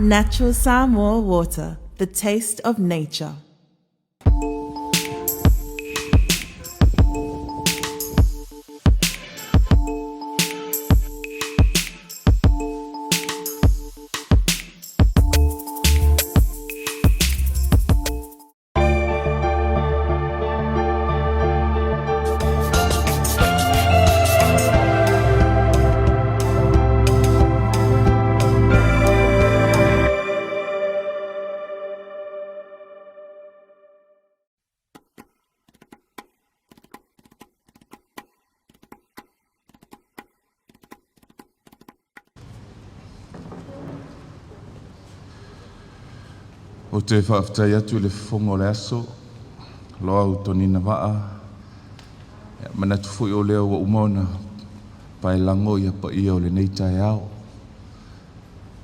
Natural Samoa water, the taste of nature. Ou te faafetai atu i le fofoga o le aso, Loau Tonina Vaa. Ia, manatu foi o lea ua uma ona paelago ia paia o lenei taeao.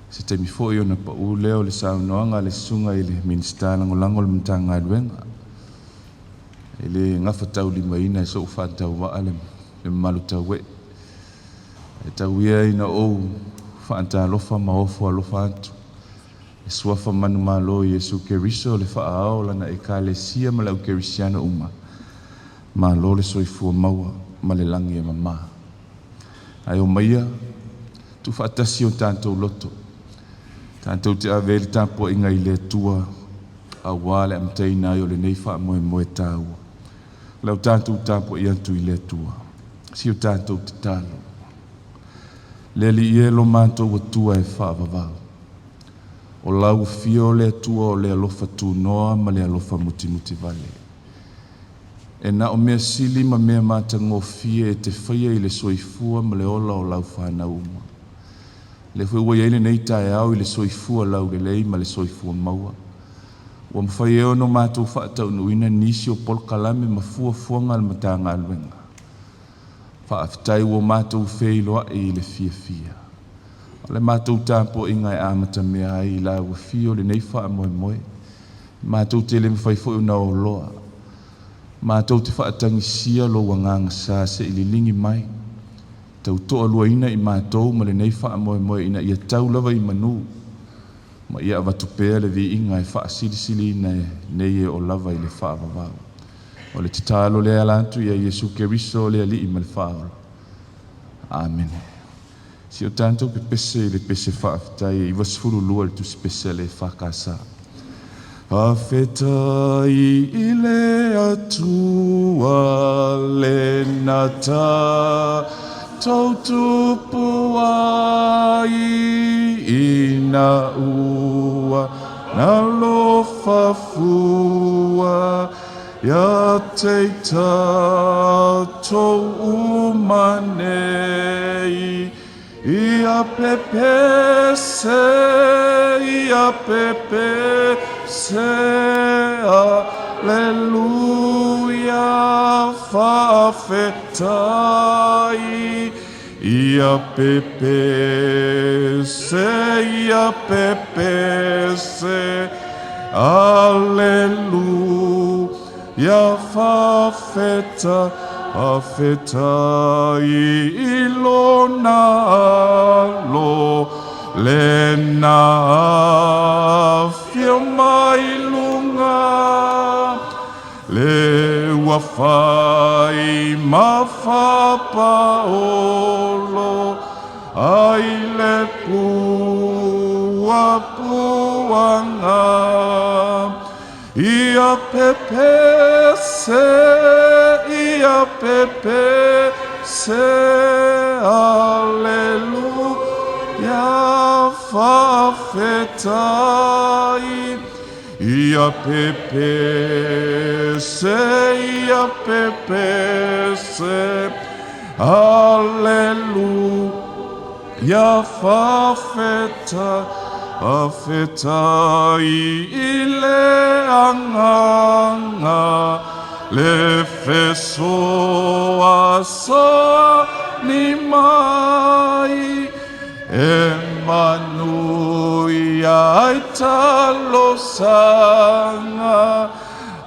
Se taimi foi ona pau lea o le saunoaga a le susuga i le Minisita Lagolago o le Matagaluega. E le gafataulimaina e sou faatauvaa le mamalu tauee. E tau ia ina ou faatalofa ma ofo alofa atu. E suafa manumalo Iesu Keriso le faaao lana ekalesia ma le au kerisiano uma. Malo le soifua maua ma le lagi e mama. Ae omaia, tuufaatasi o tatou loto. Tatou te ave ai le tapuaiga i le Atua auā le amataina ai o lenei faamoemoe taua. O lau tatou tapuai atu i le Atua. Si o tatou tatalo. Le Alii e lo matou Atua e faavavau. O lau afio le Atua o le alofa tunoa ma le alofa mutimutivale. E na o mea sili ma mea matagofie e te faia i le soifua ma le ola o lau fanau uma. Lea foi ua i ai lenei taeao i le soifua laulelei ma le soifua maua. Ua mafai ai ona matou faataunuuina nisi o polokalame ma fuafuaga a le Matagaluega. Faafetai ua matou feiloai i le fiafia. O le matou tapuaiga e amatamea ai i lau afio lenei faamoemoe. Matou te le mafai foi ona oloa. Matou te faatagisia lou agaga sa se i liligi mai. Tautoaluaina i matou ma lenei faamoemoe ina ia tau lava i manu. Ma ia avatu pea le viiga e faasilisiliina e nei e o lava i le faavavau. O le tatalo lea ala atu ia Iesu Keriso le Alii ma le Faaola. Amene. Si o tatou pepese i le pese faafetai e 92 le tusi pese a le EFKS. Faafetai i le Atua lena tatou tupu ai ina ua nalofa fua ia te i tatou uma nei. Ia pepese, ia pepese, aleluia, faafetai. Ia pepese, ia pepese, aleluia, faafetai. Faafetai i lona alo lena afio mai luga le ua fai ma faapaolo ai le puapuaga. Ia pepese, ia pepese, aleluia, faafetai. Ia pepese, ia pepese, aleluia, faafetai. Faafetai i le agaga le fesoasoani mai e manuia ai talosaga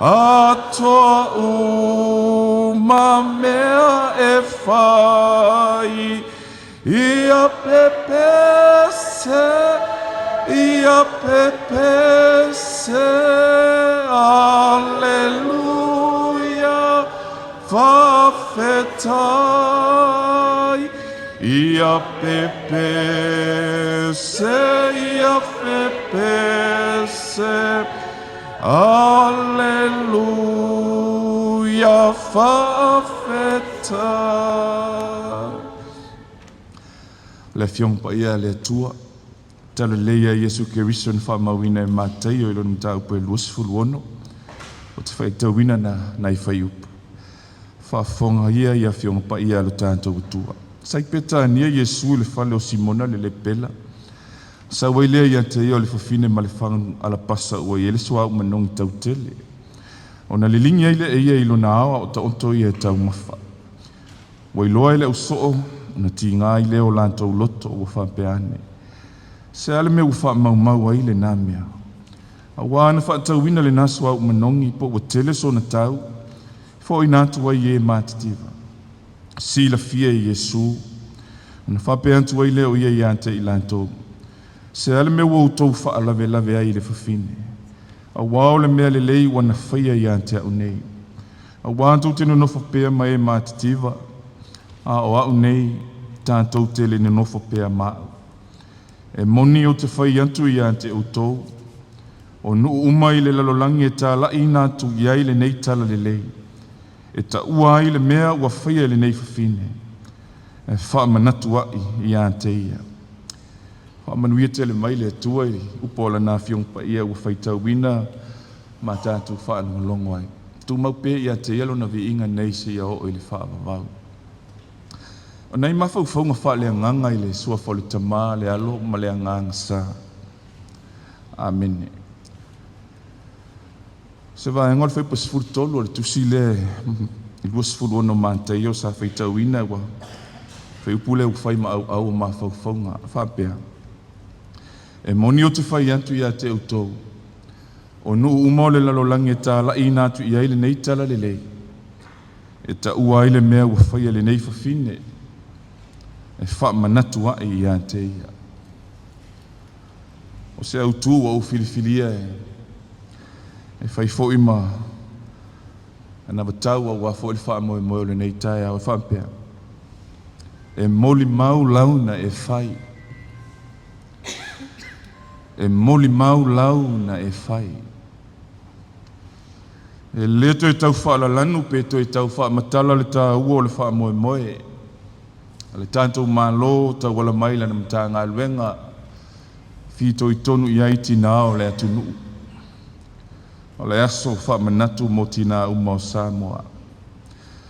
atoa uma mea e fai. Ia pepese, Ia pepese, Aleluia, faafetai. Ia pepese, ia pepese, Aleluia, faafetai. Le Afioga Paia a le Atua, talalelei ia Iesu Keriso na faamauina e Mataio i lona mataupu e 26, ou te faitauina na nai fuaiupu. Faafofoga ia i Afioga Paia a lo tatou Atua. Sa i Petania Iesu i le fale o Simona le lepela, sau ai lea ia te ia o le fafine ma le fagu alapasa ua i ai le suauu manogi tautele. Ona liligi ai lea e ia i lona ao a o taoto ia e taumafa. Ua iloa e le ausoo, ona tiga ai lea o latou loto ua faapea ane, Se a le mea ua faamaumau ai lena mea? Auā na faatauina lena suauu manogi po ua tele sona tau, e foaiina atu ai i e matitiva. Silafia e Iesu, ona faapea atu ai lea o ia ia te i latou, Se a le mea ua outou faalavelave ai i le fafine? Auā o le mea lelei ua na faia ia te a'u nei. Auā tou te nonofo pea ma e matitiva, a o a'u nei tatou te le nonofo pea ma a'u. E moni ou te fai atu ia te outou, o nuu uma i le lalolagi e talaiina atu i ai lenei talalelei, e taua ai le mea ua faia e lenei fafine, e faamanatu ai ia te ia. Faamanuia tele mai le Atua i upu o Lana Afioga Paia ua faitauina ma tatou faalogologo ai. Tumau pea ia te ia Lona viiga nei seia oo i le faavavau. O nai mafaufauga faaleagaga i le suafa o le Tama, le Alo ma le Agaga Sa. Amene. O se vaega o le Fuaiupu 13 o le tusi lea i 26 o Mataio sa faitauina ua fuaiupu lea ua fai ma auau o mafaufauga faapea, E moni ou te fai atu ia te outou, o nuu uma o le lalolagi e talaiina atu i ai lenei talalelei, e taua ai le mea ua faia e lenei fafine, e faamanatu ai ia te ia. O se autu ua ou filifilia e fai foi ma anavatau aua foi le faamoemoe o lenei taeao e faapea, E molimau lau na e fai. E molimau lau na e fai. E le toe tau faalalanu pe toe tau faamatala le taua o le faamoemoe a le tatou Malo tauala mai lana Matagaluega fitoitonu i ai tinā o le atunuu. O le aso faamanatu mo tinā uma o Samoa.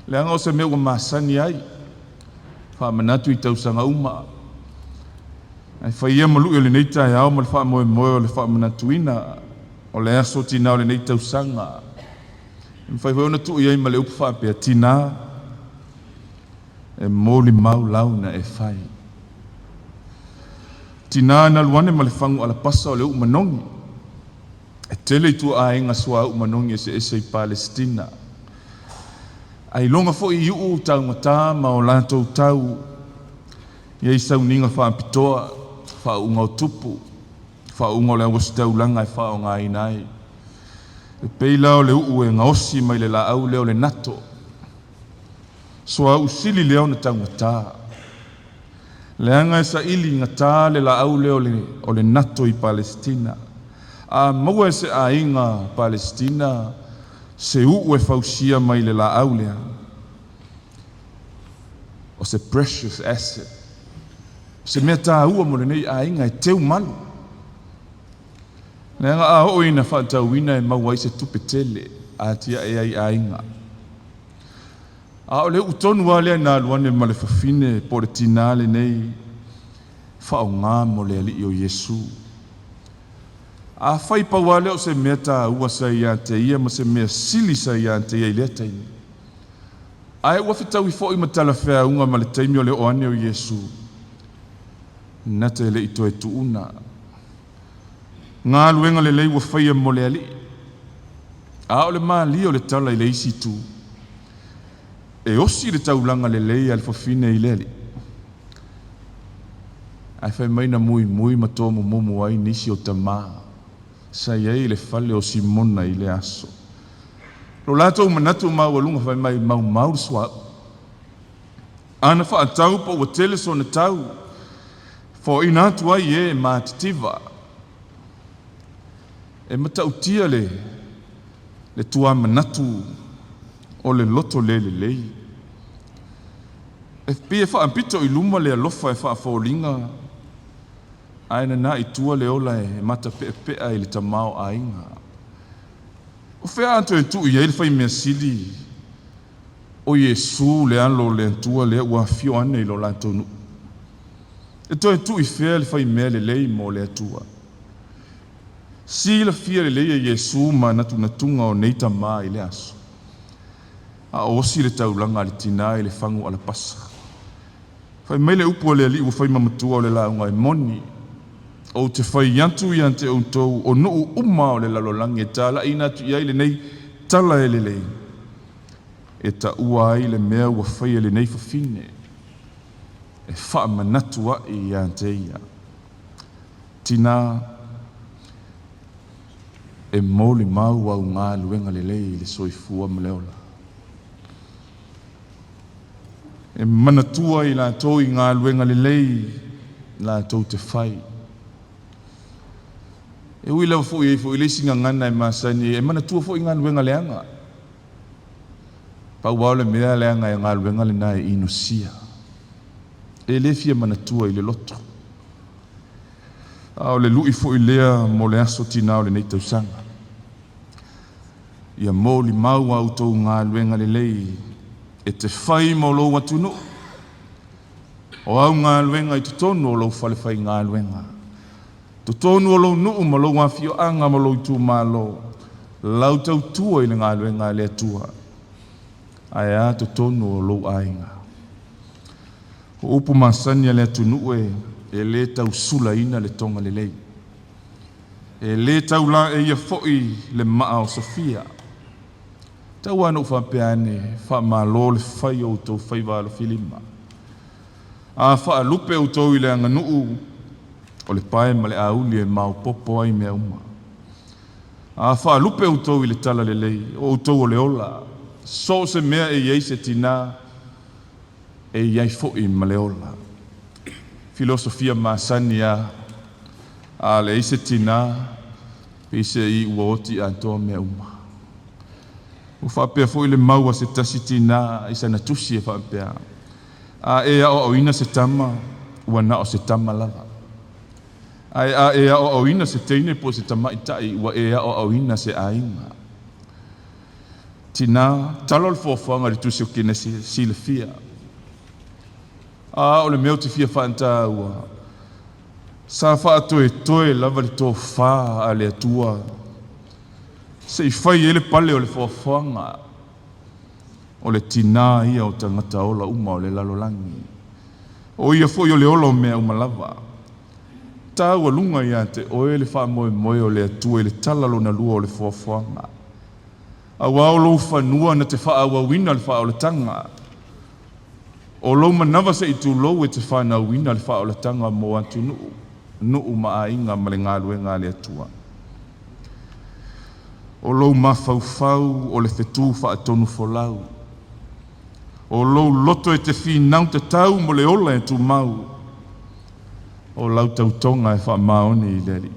Leaga o se mea ua masani ai, faamanatu i tausaga uma. Ae fai ia ma lui o lenei taeao ma le faamoemoe o le faamanatuina o le aso tinā o lenei tausaga. E mafai foi ona tuu i ai ma le upu faapea, Tinā, e molimau lau na e fai. Tinā na alu ane ma le fagu alapasa o le uu manogi. E tele ituaaiga suauu manogi eseese i Palesitina. Ailoga foi i uu taugata ma o latou tau i ai sauniga faapitoa, faauuga o tupu, faauuga o le auositaulaga e faaaogaina ai. E pei la o le uu e gaosi mai le laau lea o le nato, suauu sili lea ona taugata. Leaga e saili gata le laau lea o le nato i Palesitina. A maua e se aiga Palesitina se uu e fausia mai le laau lea, o se precious asset, o se mea taua mo lenei aiga e teu malu. Leaga a oo ina faatauina e maua ai se tupe tele atiae ai aiga. A o le uu tonu lava lea na alu ane ma le fafine po o le tinā lenei faaaoga mo le Alii o Iesu. Afai pau lava lea o se mea taua sa ia te ia ma se mea sili sa ia te ia i lea taimi, ae ua fetaui foi ma talafeauga ma le taimi o le oo ane o Iesu, nata e le i toe tuuna galuega lelei ua faia mo le Alii. A o le malie o le tala i le isi itu, e osi le taulaga lelei a le fafine i le Alii. Ae fai mai na muimui ma tomumumu ai nisi o tamā sa i ai i le fale o Simona i lea aso. Lo latou manatu maualuga fai mai, maumau le suauu. Ana faatau po ua tele sona tau, foaiina atu ai i e matitiva. E matautia le le tuamanatu o le loto le lelei. E pei e faapito i luma le alofa e faafoliga ae nana i tua le ola e matapeapea i le tamaoaiga. O fea a toe tuu i ai le fai mea sili o Iesu le alo o le Atua lea ua afio ane i lo latou nuu? E toe tuu i fea le fai mea lelei mo le Atua? Silafia lelei e Iesu manatunatuga o nei tamā i le aso, a o osi le taulaga a le tinā i le fagu alapasa. Fai mai le upu a le alii ua fai ma matua o le lauga e moni. Ou te fai atu ia te outou o nuu uma o le lalolagi e talaiina atu i ai lenei tala e lelei, e taua ai le mea ua faia e lenei fafine, e faamanatu ai ia te ia. Tinā, e molimau au galuega lelei i le soifua ma le ola. E manatua i latou i galuega lelei latou te fai. E ui lava foi e i ai foi le isi gagana e masani e manatua foi galuega leaga. Pau lava o le mea leaga e galuega lena e inosia. E le fia manatua i le loto. A o le lui foi lea mo le aso tinā o lenei tausaga. Ia molimau a outou galuega lelei e te fai mo lou atunuu. O au galuega i totonu o lou falefaigaluega, totonu o lou nuu ma lou afioaga ma lou itumalo, lau tautua i le galuega a le Atua, ae a totonu o lou aiga. O upu masani a le atunuu e le tausulaina le toga lelei. E le taulaeia foi le maa o Sofia. Tau lava ina ou faapea ane, faamalo le fai o outou faiva alofilima. A faalupe outou i le aganuu, o le pae ma le auli e maopoopo ai mea uma. A faalupe outou i le talalelei, o outou o le ola. So o se mea e i ai se tinā, e i ai foi ma le ola. Filosofia masani lava, a leai se tinā, peiseai ua oti atoa mea uma. Ua faapea foi le mau a se tasi tinā i sana tusi e faapea, a e aoaoina se tama, ua na o se tama lava. Ae a e aoaoina se teine po o se tamaitai, ua e aoaoina se aiga. Tinā, talo le foafoaga i le tusi o Kenese, silafia. A o le mea ou te fia faataua, sa faatoetoe lava le tofa a le Atua se i fai ai le pale o le foafoaga. O le tinā ia o tagata ola uma o le lalolagi. O ia foi o le ola o mea uma lava. Taualuga ia te oe le faamoemoe o le Atua i le tala lona lua o le foafoaga. Aua o lou fanua na te faaauauina le faaolataga. O lou manava se i tulou e te fanauina le faaolataga mo atunuu, nuu ma aiga ma le galuega a le Atua. O lou mafaufau o le fetu faatonufolau. O lou loto e te finau tatau mo le ola e tumau. O lau tautoga e faamaoni i le Alii.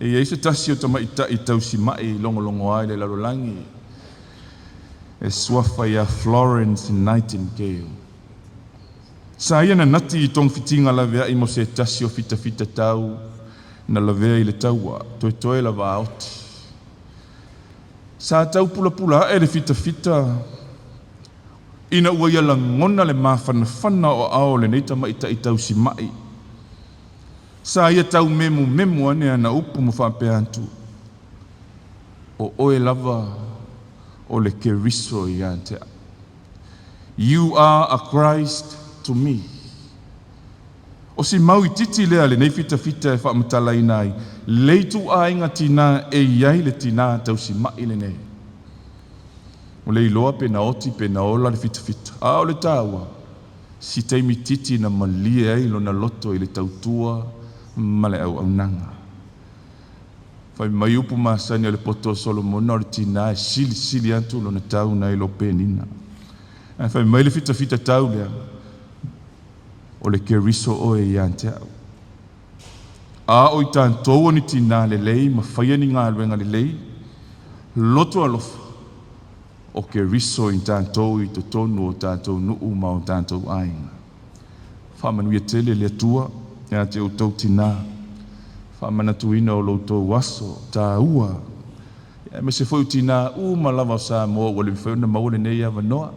E i ai se tasi o tamaitai tausimai logologoa i le lalolagi e suafa ia Florence Nightingale. Sa ia nanati i togafitiga laveai mo se tasi o fitafitatau na lavea i le taua, toetoe lava a oti. Sa tau pulapula ae le fitafita ina ua ia lagona le mafanafana o aao o lenei tamaitai tausimai. Sa ia taumemumemu ane ana upu ma faapea atu, “O oe lava o le Keriso ia te au.” You are a Christ to me. O si mau itiiti lea a lenei fitafita e faamatalaina ai le ituaiga tinā e i ai le tinā tausimai lenei. Ua le iloa pe na oti pe na ola le fitafita, a o le taua, Si taimi itiiti na malie ai lona loto i le tautua ma le auaunaga. Fai mai upu masani o le poto o Solomona, o le tinā e silisili atu lona tau nai lo Penina. Ae fai mai le fitafita tau lea, o le Keriso oe ia te au. A o i tatou o ni tinā lelei ma faia ni galuega lelei, loto alofa, o Keriso i tatou i totonu o tatou nuu ma o tatou aiga. Faamanuia tele le Atua ia te outou tinā, faamanatuina o lo outou aso taua, aemaise foi o tinā uma lava o Samoa ua le mafai ona maua lenei avanoa.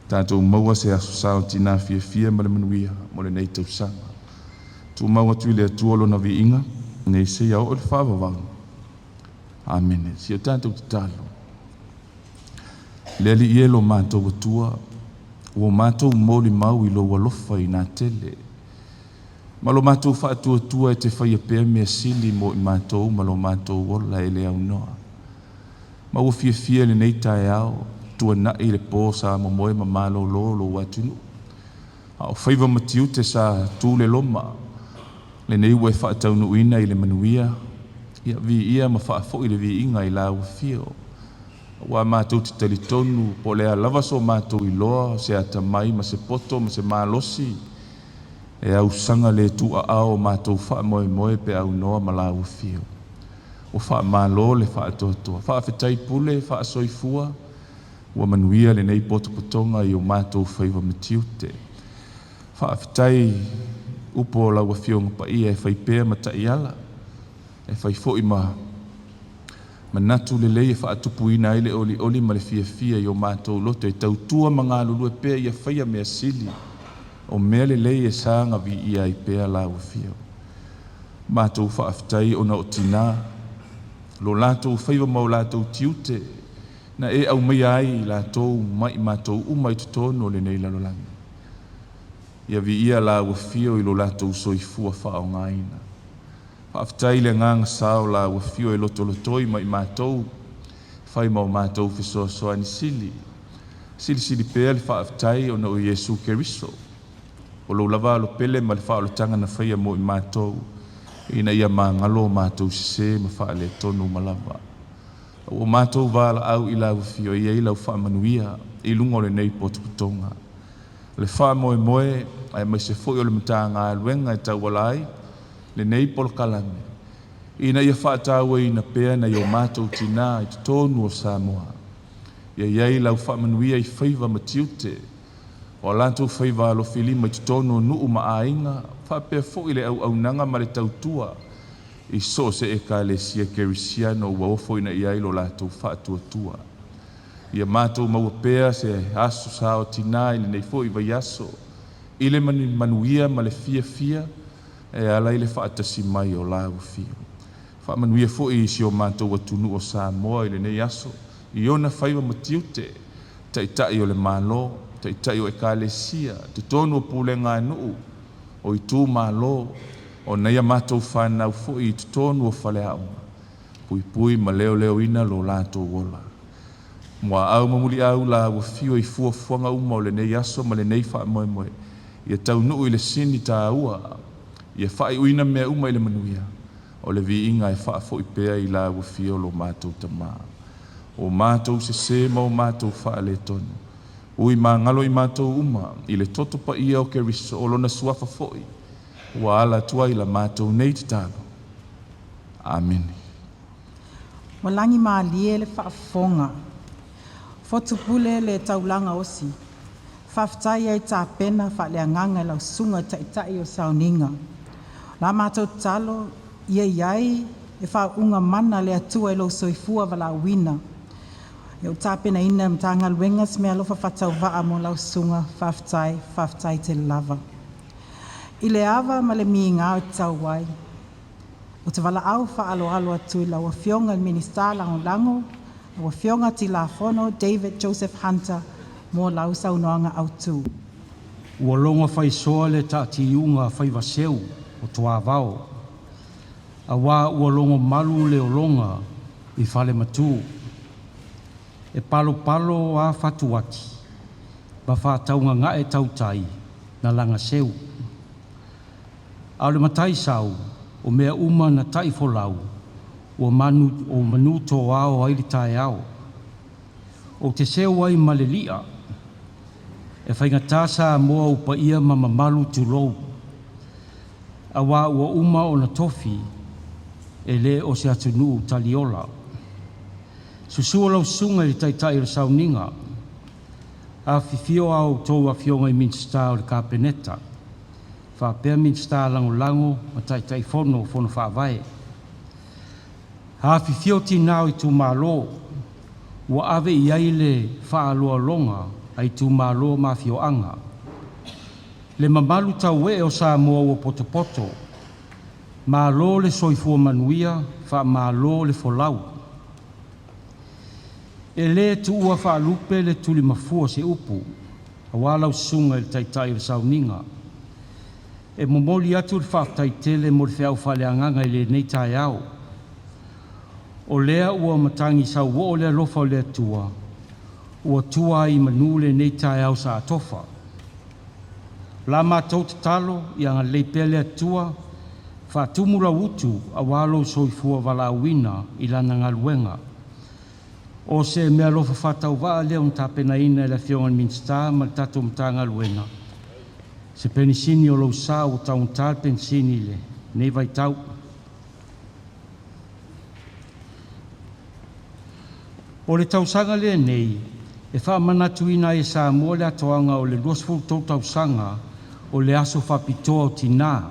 Tatou maua se aso sa o tinā fiafia ma le manuia mo lenei tausaga. Tumau atu i le Atua lona viiga, nei seia oo i le faavavau. Amene. Si o tatou tatalo. Le Alii e lo matou Atua, ua matou molimau i lou alofa ina tele, ma lo matou faatuatua e te faia pea mea sili mo i matou ma lo matou ola e le aunoa. Ma ua fiafia lenei taeao, tuanai le po sa momoe ma malolo lou atunuu, a o faiva ma tiute sa tu le loma, lenei ua e faataunuuina i le manuia, ia viia ma faafoi le viiga i lau afio. Ua matou te talitonu po o le a lava so matou iloa, se atamai ma se poto ma se malosi, e ausaga le tuuaao o matou faamoemoe pe aunoa ma lau afio. Ua faamalo le faatoatoa, faafetai pule faasoifua, ua manuia lenei potopotoga i o matou faiva ma tiute. Faafetai upu o lau Afioga Paia e fai pea ma taiala, e fai foi ma manatu lelei e faatupuina ai le olioli ma le fiafia i o matou loto e tautua ma galulue pea ia faia mea sili, o mea lelei e saga viia ai pea lau afio. Matou faafetai ona o tinā, lo latou faiva ma o latou tiute, na e aumaia ai i latou mai matou uma i totonu o lenei lalolagi. Ia viia lau afio i lo latou soifua faaaogaina. Faafetai le agaga sa o lau afio e lotolotoi mai matou, fai ma o matou fesoasoani sili. Silisili pea le faafetai ona o Iesu Keriso, o lou lava alopele ma le faaolataga na faia mo i matou, ina ia magalo o matou sesē ma faaletonu uma lava. Ua matou valaau i lau afio e i ai lau faamanuia i luga o lenei potopotoga. Le faamoemoe aemaise foi o le Matagaluega e tauala ai lenei polokalame, ina ia faatauaina pea nai o matou tinā i totonu o Samoa. Ia i ai lau faamanuia i faiva ma tiute, o a latou faiva alofilima i totonu o nuu ma aiga, faapea foi le auaunaga ma le tautua i so o se ekalesia kerisiano ua ofoina i ai lo latou faatuatua. Ia matou maua pea se aso sa o tinā i lenei foi vaiaso, i le manuia ma le fiafia e ala i le faatasi mai o lau afio. Faamanuia foi i si o matou atunuu o Samoa i lenei aso, i ona faiva ma tiute, taitai o le Malo, taitai o ekalesia, totonu o pulega a nuu, o itumalo, o nai a matou fanau foi i totonu o faleaoga, puipui ma leoleoina lo latou ola. Muaau ma Muliau lau afio i fuafuaga uma o lenei aso ma lenei faamoemoe, ia taunuu i le sini taua, ia faaiuina mea uma i le manuia, o le viiga e faafoi pea i lau afio lo matou Tama. O matou sesē ma o matou faaletonu, ui magalo i matou uma i le toto paia o Keriso o lona suafa foi ua ala atu ai la matou nei tatalo. Amene. Ua lagimalie le faafofoga, fotupule le taulaga osi, faafetai ai tapena faaleagaga i lau susuga i le Taitai o le Sauniga. La matou tatalo ia i ai le faauuga mana a le Atua i lou soifua valaauina. Ia ua tapenaina e le Matagaluega se meaalofa faatauvaa mo lau susuga, faafetai, faafetai tele lava. I le ava ma le migao e tatau ai, ou te valaau faaaloalo atu i lau Afioga i le Minisita Lagolago, lau Afioga Tilafono David Joseph Hunter, mo lau saunoaga autu. Ua logo faisoa le taatiuga a faivaseu o tuavao, auā ua logo malu le ologa i falematu. E palopalo a fatuati. Ma faataugagae tautai na lagaseu. A o le mataisau, o mea uma na taʻifolau, ua manu o manu tōao ai le taeao. Ou te seu ai ma le li'a, e faigata Samoa ua paia ma mamalu tulou, auā ua uma ona tofi e le o se atunuu taliola. Susu lau Susuga i le Taitai o le Sauniga, afifio a outou afioga i Minisita o le Kapeneta faapea Minisita Lagolago ma Taitaifono o Fono Faavae. Afifio tinã o itumalo ua ave i ai le faaaloaloga a itumalo ma afioaga, le mamalu tauee o Samoa ua potopoto, malo le soifua manuia faamalo le folau. E le tuua faalupe le tulimafua o se upu aua lau Susuga i le Taitai o le Sauniga, e momoli atu le faafetai tele mo le feau faaleagaga i lenei taeao. O lea ua matagi sauoo le alofa o le Atua ua tua ai i manu lenei taeao sa atofa. O la matou tatalo ia agalelei pea le Atua, faatumu lau utu aua lou soifua valaauina i Lana galuega. O se meaalofa faatauvaa lea na tapenaina e le Afioga i le Minisita ma le tatou Matagaluega, se penisini o lou sa ua taugata le penisini i lenei vaitau. O le tausaga lenei e faamanatuina ai e Samoa i le atoaga o le 23 tausaga o le Aso Faapitoa o Tinā,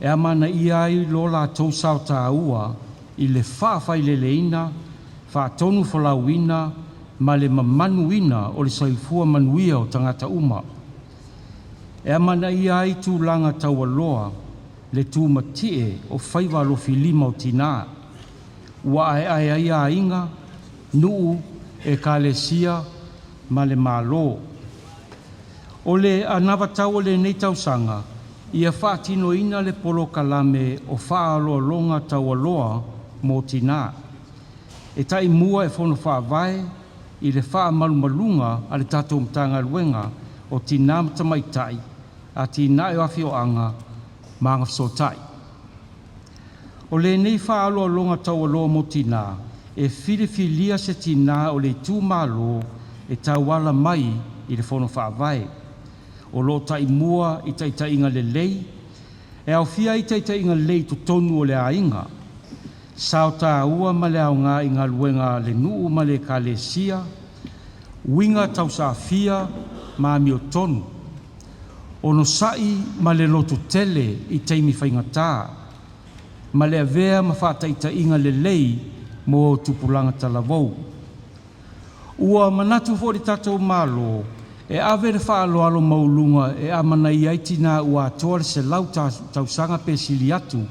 e amanaia ai lo latou sao taua i le faafaileleina, faatonufolauina ma le mamanuina o le soifua manuia o tagata uma. E amanaia ai tulaga taualoa le tumatie o faiva alofilima o tinā ua aeae ai aiga, nuu, ekalesia ma le Malo. O le anavatau o lenei tausaga ia faatinoina le polokalame o faaaloaloga taualoa mo tinā e taimua e Fono Faavae i le faamalumaluga a le tatou Matagaluega o Tinā ma Tamaitai, Atinae o Afioaga ma Agafesootai. O lenei faaaloaloga taualoa mo tinā, e filifilia se tinā o le itumalo e tauala mai i le Fono Faavae, o loo taimua i taitaiga lelei e aofia ai taitaiga lelei i totonu o le aiga, sao taua ma le aoga i galuega a le nuu ma le ekalesia, uiga tausaafia ma amiotonu, onosai ma le lototele i taimi faigata, ma le avea ma faataitaiga lelei mo tupulaga talavou. Ua manatu foi le tatou Malo e ave le faaaloalo maualuga e amanaia ai tinā ua atoa le 100 tausaga pe sili atu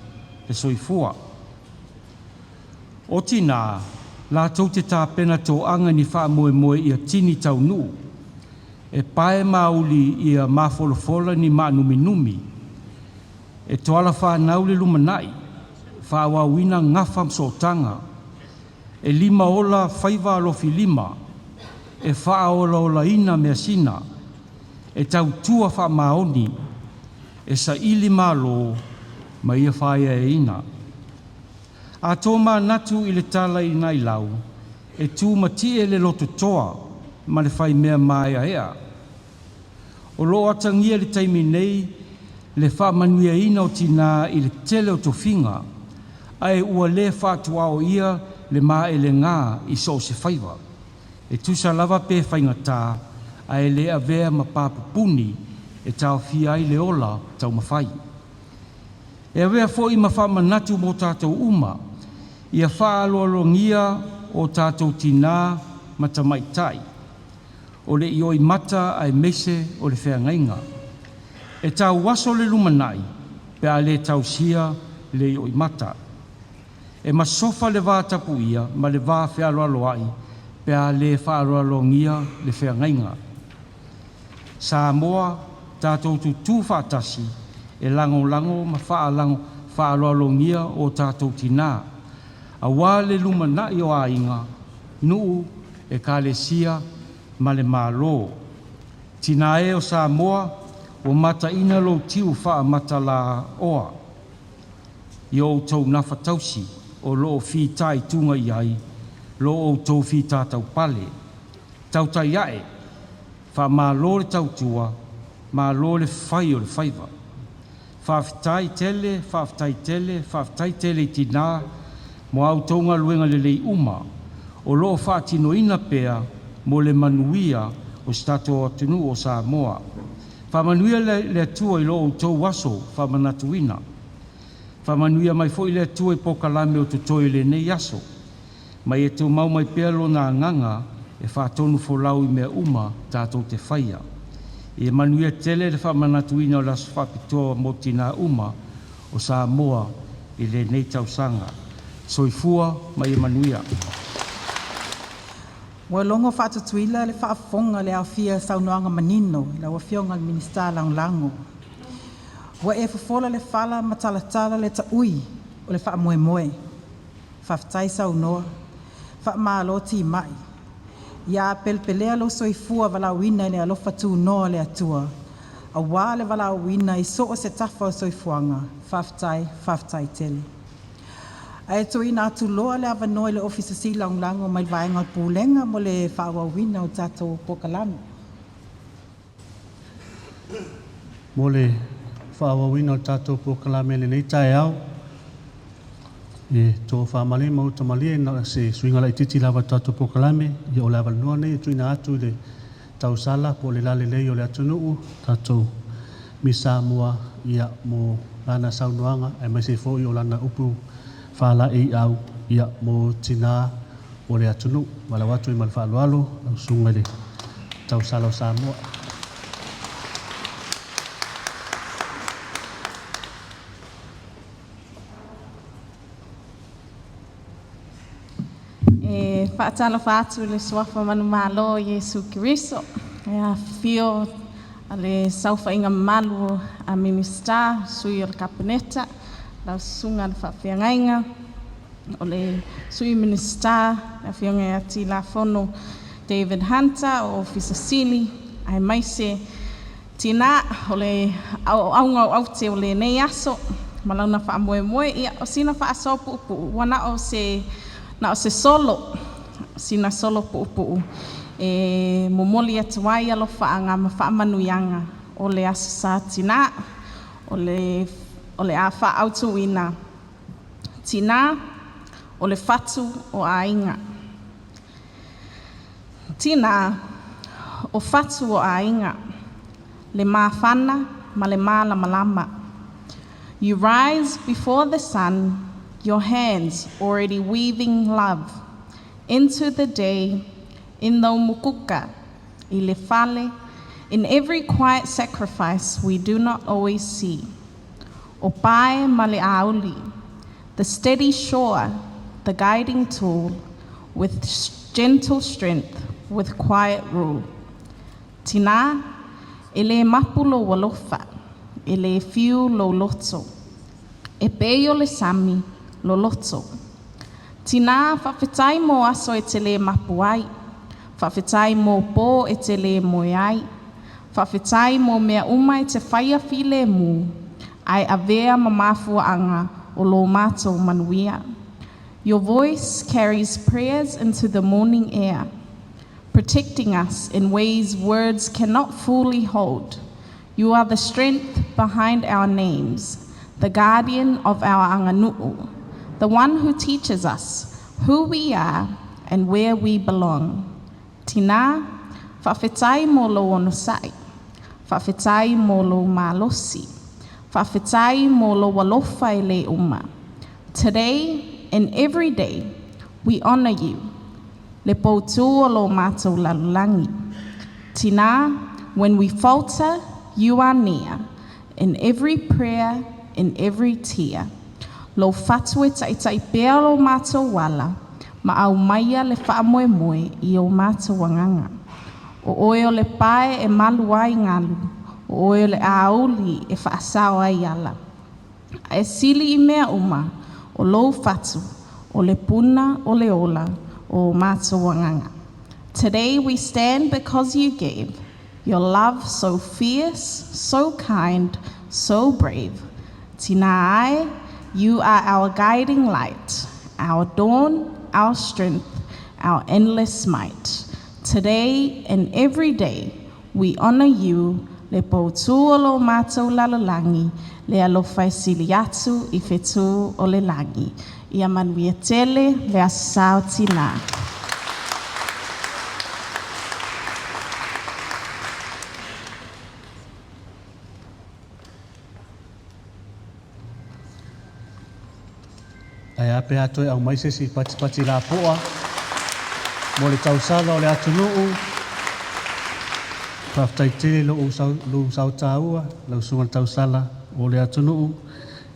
le soifua. O tinā latou te tapena toaga i ni faamoemoe ia tini taunuu, e pae mauli ia mafolafola ni maanuminumi, e toala fanau le lumanai, faaauauina gafa ma sootaga, e limaola faiva alofilima, e faaolaolaina measina, e tautua faamaoni, e saili malo ma ia faaeaina. A tomanatu i le tala i Nailau e tumatie le lototoa ma le faimea maeaea. O loo atagia i le taimi nei le faamanuiaina o tinā i le tele o tofiga, ae ua le faatuaoia le maelega i so o se faiva. E tusa lava pe faigata ae le avea ma pa pupuni e taofia ai le ola taumafai. E avea foi ma faamanatu mo tatou uma ia faaaloalogia o tatou tinā ma tamaitai, o le ioimata aemaise o le feagaiga. E tauaso le lumanai pe a le tausia le ioimata. E masofa le va tapuia ma le va fealoaloai pe a le faaaloalogia le feagaiga. Samoa tatou tutu faatasi e lagolago ma faaaloalogia o tatou tinā aua le lumanai o aiga, nuu, ekalesia ma le Malo. Tinā e o Samoa, ua mataina lou tiu faamatalaoa i o outou nafa tausi o loo fitaituga i ai lo outou fitataupale. Tautai ae, faamalo le tautua, malo le fai o le faiva. Faafetai tele, faafetai tele, faafetai tele i tinā mo a outou galuega lelei uma o loo faatinoina pea mo le manuia o si tatou atunuu o Samoa. Faamanuia le Atua i lo outou aso faamanatuina. Faamanuia mai foi le Atua i polokalame o totoe i lenei aso, ma ia tumau mai pea Lona Agaga e faatonufolau i mea uma tatou te faia. Ia manuia tele le faamanatuina o le aso faapitoa mo tinā uma o Samoa i lenei tausaga. Soifua ma ia manuia. Ua logo faatutuila le faafofoga le aofia saunoaga manino i lau Afioga i le Minisita Lagolago. Ua e fofola le fala ma talatala le taui o le faamoemoe. Faafetai saunoa, faamalo timai. Ia pelepelea lou soifua valaauina i le alofa tunoa o le Atua aua le valaauina i so o se tafa o le soifuaga. Faafetai, faafetai tele. Ae tuuina atu loa le avanoa i le Ofisa Sili Lagolago mai le Vaega o le Pulega mo le faaauauina o tatou polokalame. Mo le faaauauina o le tatou polokalame i lenei taeao, e tofamalima ma utamalie na o se suiga laitiiti lava o le tatou polokalame. Ia o le avanoa nei e tuuina atu i le tausala po o le lalelei o le atunuu, tatou Miss Samoa ia mo lana saunoaga aemaise foi o lana upu faalaeiau ia mo tinā o le atunuu. Valaau atu ai ma le faaaloalo lau susuga i le tausala o Samoa. E faatalofa atu i le suafa manumalo o Iesu Keriso. E afifio a le saofaiga mamalu a Minisita, sui o le Kapeneta, lau susuga i le faafeagaiga, o le Sui Minisita, le Afioga ia Tilafono David Hunter, o Ofisa Sili, aemaise tinā o le auauga o aute o lenei aso ma lona faamoemoe. Ia, o sina faasoa puupuu, ua na o se, na o se solo, sina solo puupuu e momoli atu ai alofaaga ma faamanuiaga o le Aso Sa Tinā. O le a faaautuina, tinā o le fatu o aiga. Tinā o fatu o aiga, le mafana ma le malamalama. You rise before the sun, your hands already weaving love into the day, in the mukuka, i le fale, in every quiet sacrifice we do not always see. O pae ma le auli, the steady shore, the guiding tool, with gentle strength, with quiet rule. Tinā, e le mapu lou alofa, e le fiu lou loto, e pei o le sami, loloto. Tinā, faafetai mo aso e te le mapu ai, faafetai mo pō e te le moe ai, faafetai mo mea uma e te faia filemu, ae avea ma mafuaaga o lo matou manuia. Your voice carries prayers into the morning air, protecting us in ways words cannot fully hold. You are the strength behind our names, the guardian of our aganu'u, the one who teaches us who we are and where we belong. Tinā, faafetai mo lou onosai, faafetai mo lou malosi, faafetai mo lou alofa e le uma. Today and every day, we honor you. Le poutū o lo matou lalolagi. Tinā, when we falter, you are near. In every prayer, in every tear. Lou fatu e ta'ita'i pea lo matou ala, ma aumaia le faamoemoe i o matou agaga. O oe o le pae e malu ai galu, o oe o le aouli e faasao ai ala. Ae sili i mea uma, o lou fatu, o le puna o le ola, o matou agaga. Today we stand because you gave. Your love so fierce, so kind, so brave. Tinā e, you are our guiding light, our dawn, our strength, our endless might. Today and every day, we honor you, le poutū o lo mātou lalolagi, le alofa e sili atu i whetū o le lagi. Ia manuia tele, le Aso Sa o Tinā. Ae a pe a toe aumai se isi patipati lapoa mo le tausala o le atunuu. Faafetai tele lou lou sao taua lau susuga i le tausala o le atunuu.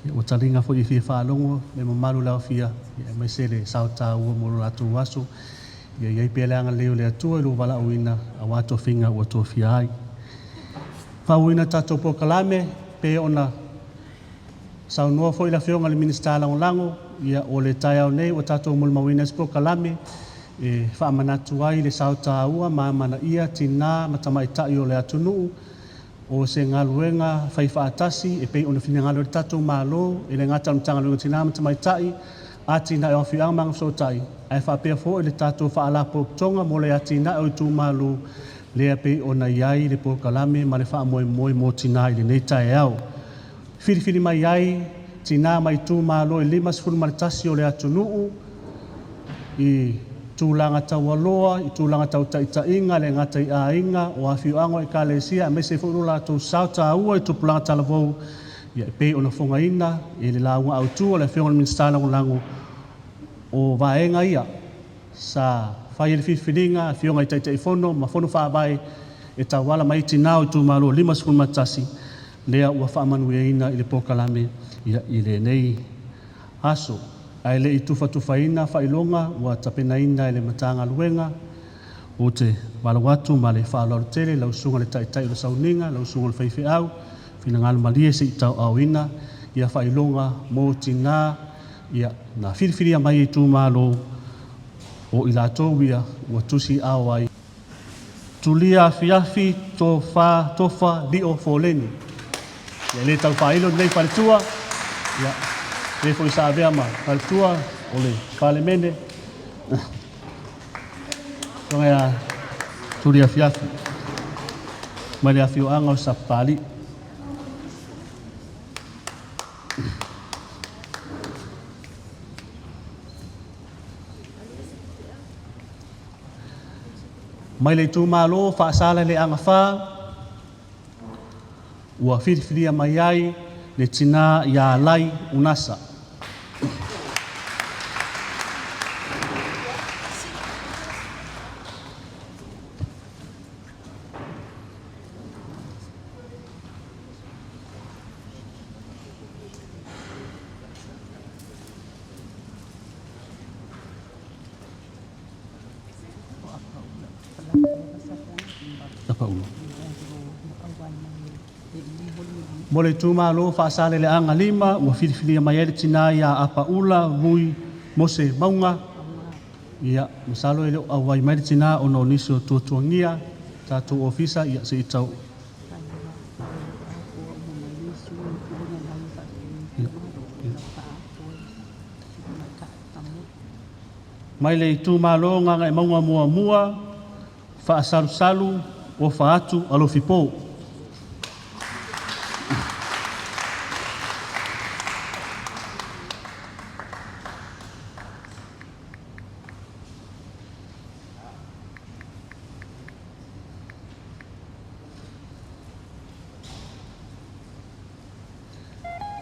Ia ua taliga foi e fia faalogo le mamalu o le aofia aemaise le sao taua mo lo latou aso. Ia i ai pea le agalelei o le Atua i lou valaauina aua tofiga ua tofia ai. Faaauauina tatou polokalame pei ona saunoa foi le Afioga i le Minisita Lagolago, ia o le taeao nei ua tatou molimauina ai se polokalame e faamanatu ai le sao taua ma amanaia tinã ma tamaitai o le atunuu o se galuega faifaatasi e pei ona finagalo ai le tatou Malo e le gata o le Matagaluega o Tinã ma Tamaitai, Atinae o Afioaga ma Agafesootai, ae faapea foi le tatou Faalapotopotoga mo le Atinae o Itumalo lea e pei ona i ai le polokalame ma le faamoemoe mo tinã i lenei taeao. Filifili mai ai tinã mai itumalo e 51 o le atunuu i tulaga taualoa, i tulaga tau taitaiga, le gata i aiga, o afioaga o ekalesia, aemaise foi lo latou sao taua i tupulaga talavou, ia e pei ona fogaina i le lauga autu a le Afioga i le Minisita Lagolago o vaega ia sa fai ai le filifiliga a Afioga i Taitaifono ma Fono Faavae e tauala mai i tinã o itumalo e 51 lea ua faamanuiaina i le polokalame i lenei aso. Ae le i tufatufaina faailoga ua tapenaina e le Matagaluega, ou te valaau atu ma le faaaloalo tele i lau Susuga i le Taitai o le Sauniga, lau Susuga i le Faifeau, finagalo malie se i tauaaoina ia faailoga mo tinã na filifilia mai e itumalo o i latou ia ua tusiaao ai. Tulia Afiafi Tofa Tofa Lio Foleni. Ia e le tau faailo lenei faletua, ia, le foi sa avea ma faletua o le Palemene, Afioga ia Tulia Afiafi mai le afioaga o Sapapalii. Mai le itumalo Faasaleleaga 4 ua filifilia mai ai le tinã ia Alai Unasa. Mo le itumalo Faasaleleaga 5 ua filifilia mai ai le tinã ia Apaula Vui Mose Mauga. Ia, masalo e le o auai mai le tinã ona o nisi o tuatuagia tatou ofisa, ia se i tau mai le itumalo Gagaemauga muamua Faasalusalu Ofa atu Alofipo.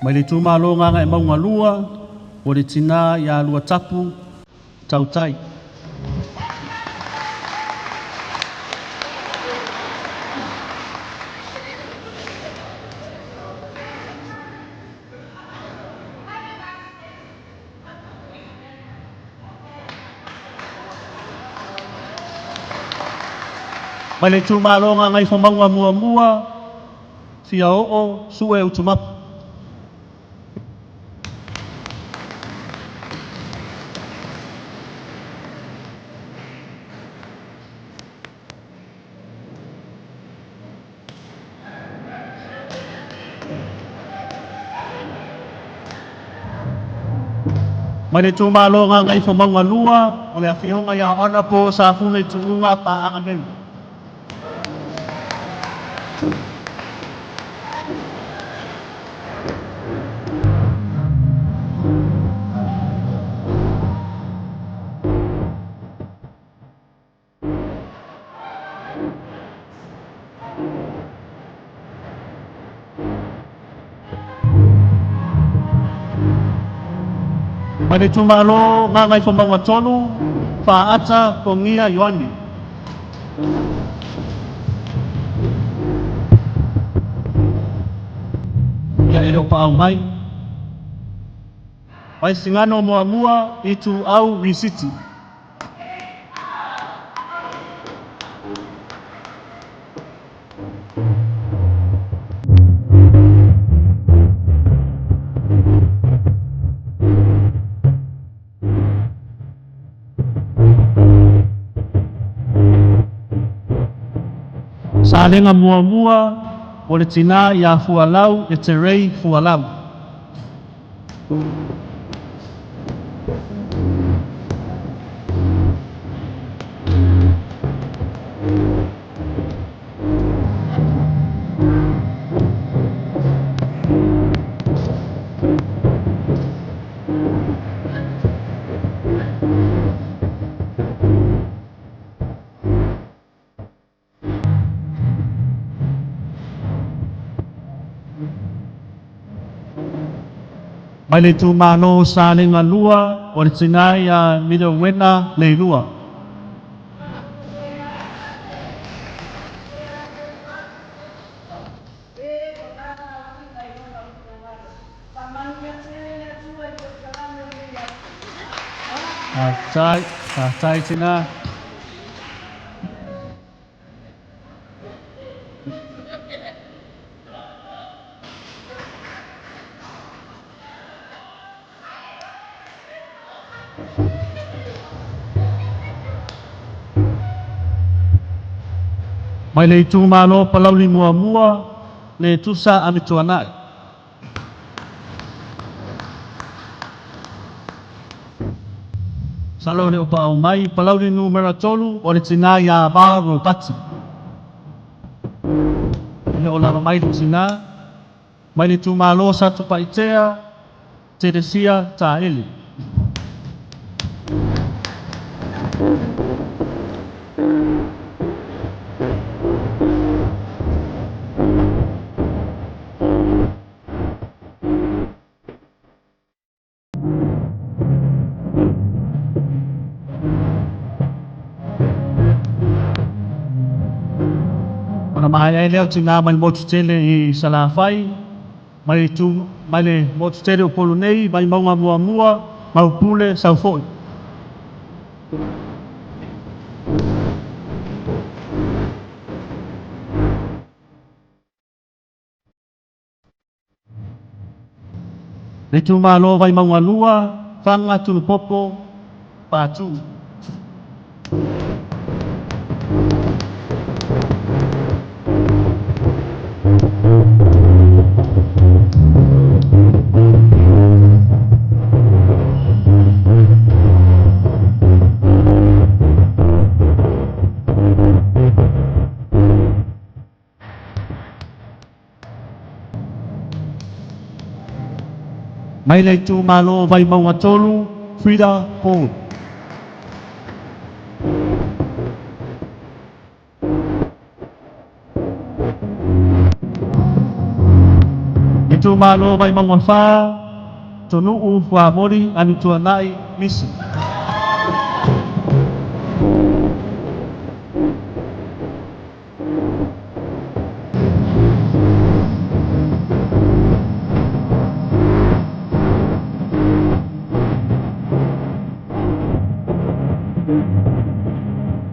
Mai le itumalo Gagaemauga 2, o le tinã ia Luatapu Tautai. Mai le itumalo Gagaifomauga muamua, Fiaoo Sue Utumapu. Mai le itumalo o Gagaifomauga 2, o le Afioga ia Honourable Safune Tuuga Paaga Mary. Mai le itumalo o Gagaifomauga 3, Faata Togia Ioane. Ia e le o paau mai. Vaisigano Muamua, Ituau Risiti. Salega Muamua, o le tinā ia Fualau Eterei Fualau. Mai le itumalo o Salega 2, o le tinā ia Milewena Leilua. Faafetai, faafetai tinā. Mai le itumalo o Palauli Muamua, Letusa Amituanai. Masalo e le o paau mai, Palauli Numera 3, o le tinā ia Ava Ropati. E le o lava mai le tinā. Mai le itumalo o Satupaitea, Teresia Taele. Ona maea ai lea o tinā mai le motu tele i Salafai, mai le itu, mai le motu tele o Upolu nei, Vaimauga Muamua, Maupule, Saufoi. Le itumalo o Vaimauga 2, Faga Tunupopo, Patu. Mai le itumalo o Vaimauga 3, Frida Paul. Itumalo o Vaimauga 4, Tonuu Fuamoli Amituanai Misi.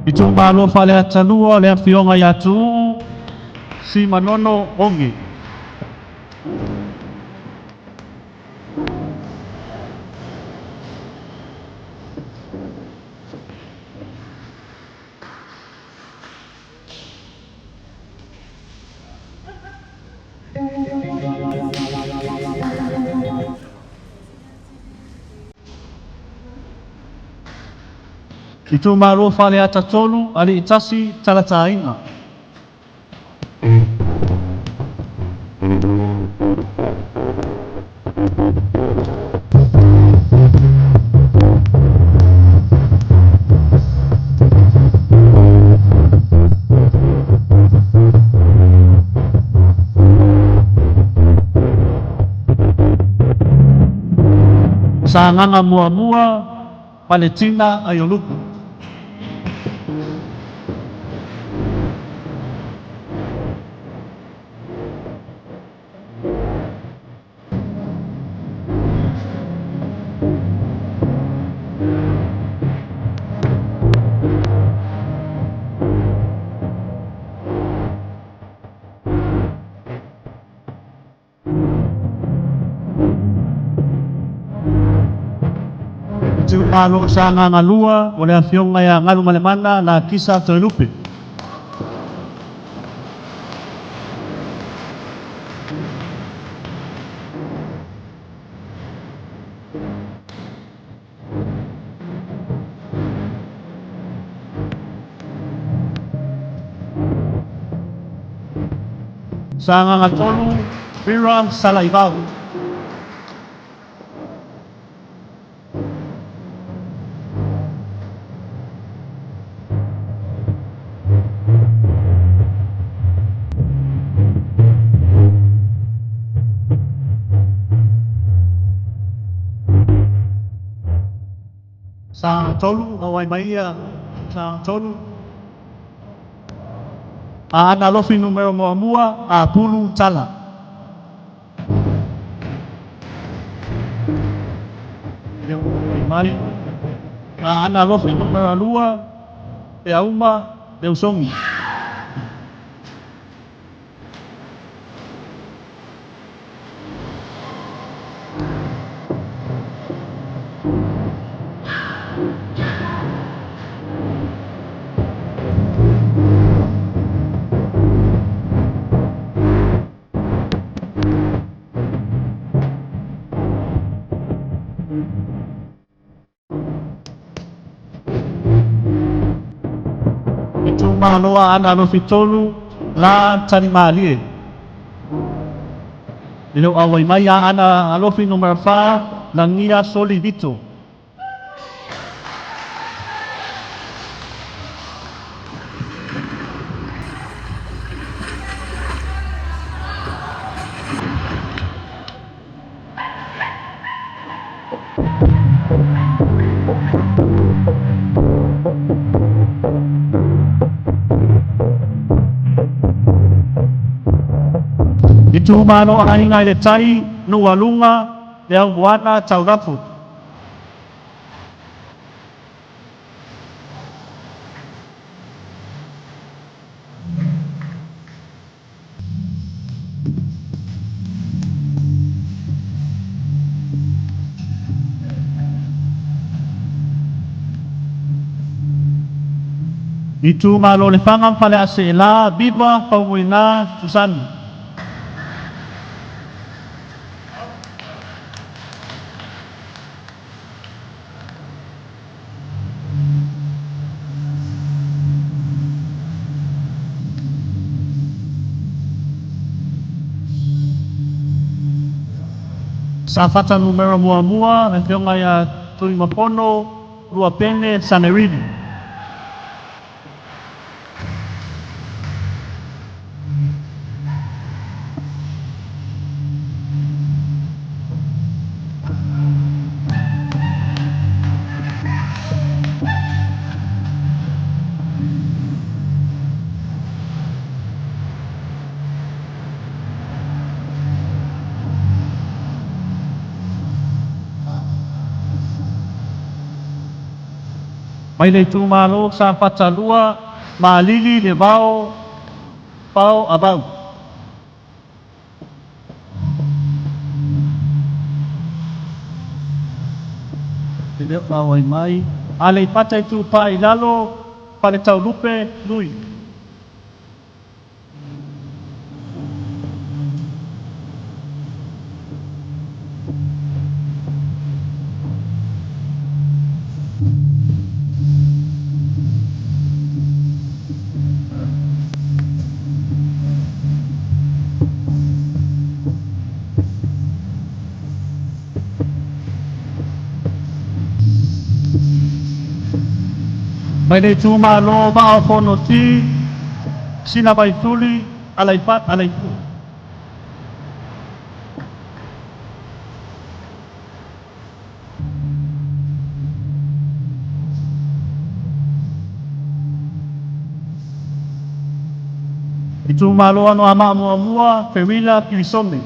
Itumalo Faleata 2, le Afioga ia Tuuu Simanono Ogi. Itumalo Faleata 3, Aliitasi Talataina. Sagaga Muamua, Paletina Aiolupe. Itumalo Sagaga 2, o le Afioga ia Galumalemana Lakisa Toelupe. Sagaga 3, Fira Salaivao. Sagaga 3, auai mai ia Sagaga 3. Aana Alofi Numera 1, Apulu Tala. Mai. Aana Alofi Numera 2, Peauma Leusogi. Itumalo Aana Alofi 3, La Tanimalie. E le o auai mai Aana Alofi Numera 4, Lagia Soli Vito. Itumalo Aiga i le Tai, Nuualuga, Leaumoana Taulafu. Itumalo Lefaga ma Faleaseela, Biva Faumuina Susana. Safata Numera 1, le Afioga ia Tuimapono Luapene Sanerili. Mai le itumalo Safata 2, Malili le Vao Pao Avau. E le o auai mai. Aleipata Itupa i Lalo, Faletaulupe Lui. Mai le itumalo Vaa o Fonoti, Sina Vaifuli, Alaifu. Itumalo Anoamaa Muamua, Fewila Kilisone.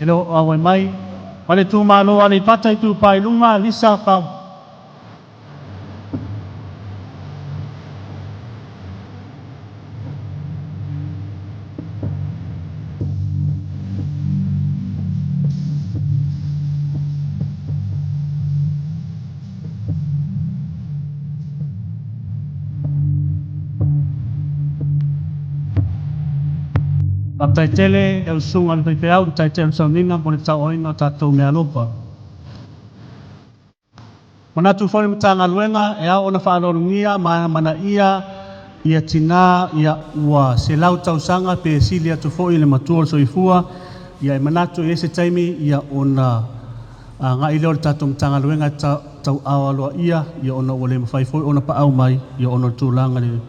E le o auai mai. Ma le itumalo Aleipata Itupa i Luga, Lisa Fau. Faafetai tele i lau susuga i le faifeau i le taitai o le sauniga mo le tauaoina o tatou meaalofa. Manatu foi le Matagaluega e ao ona faaaloalogia ma amanaia ia tinā ia ua 100 tausaga pe sili atu foi le matua o le soifua. Ia e manatu e i ai se taimi ia ona agai lea o le tatou Matagaluega e tauaao aloaia ia ona ua le mafai foi ona paau mai ia ona o le tulaga i le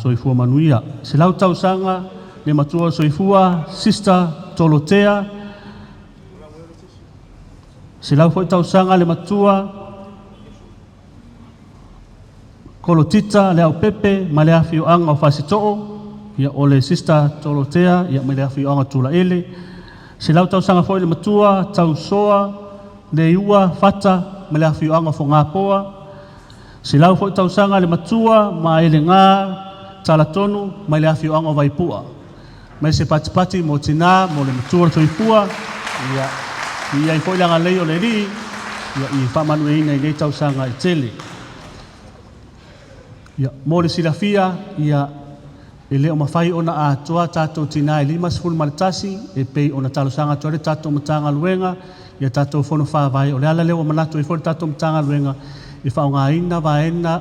soifua manuia. 100 tausaga le matua o le soifua, Sister Tolotea, 100 foi tausaga le matua Kolotita Leaupepe ma le afioaga o Fasito'o, ia o le Sister Tolotea ia mai le afioaga o Tulaele. 100 tausaga foi le matua Tausoa Leiua Fata ma le afioaga o Fogapoa. 100 foi tausaga le matua Maelega Talatonu mai le afioaga o Vaipua. Mai se patipati mo tinā mo le matua o le soifua, ia i ai foi le agalelei o le Alii ia i faamanuiaina i nei tausaga e tele. Ia, mo le silafia, ia e le o mafai ona atoa tatou tinā e 51 e pei ona talosaga atu ai le tatou Matagaluega i a tatou Fono Faavae. O le ala lea ua manatu ai foi le tatou Matagaluega e faaaogaina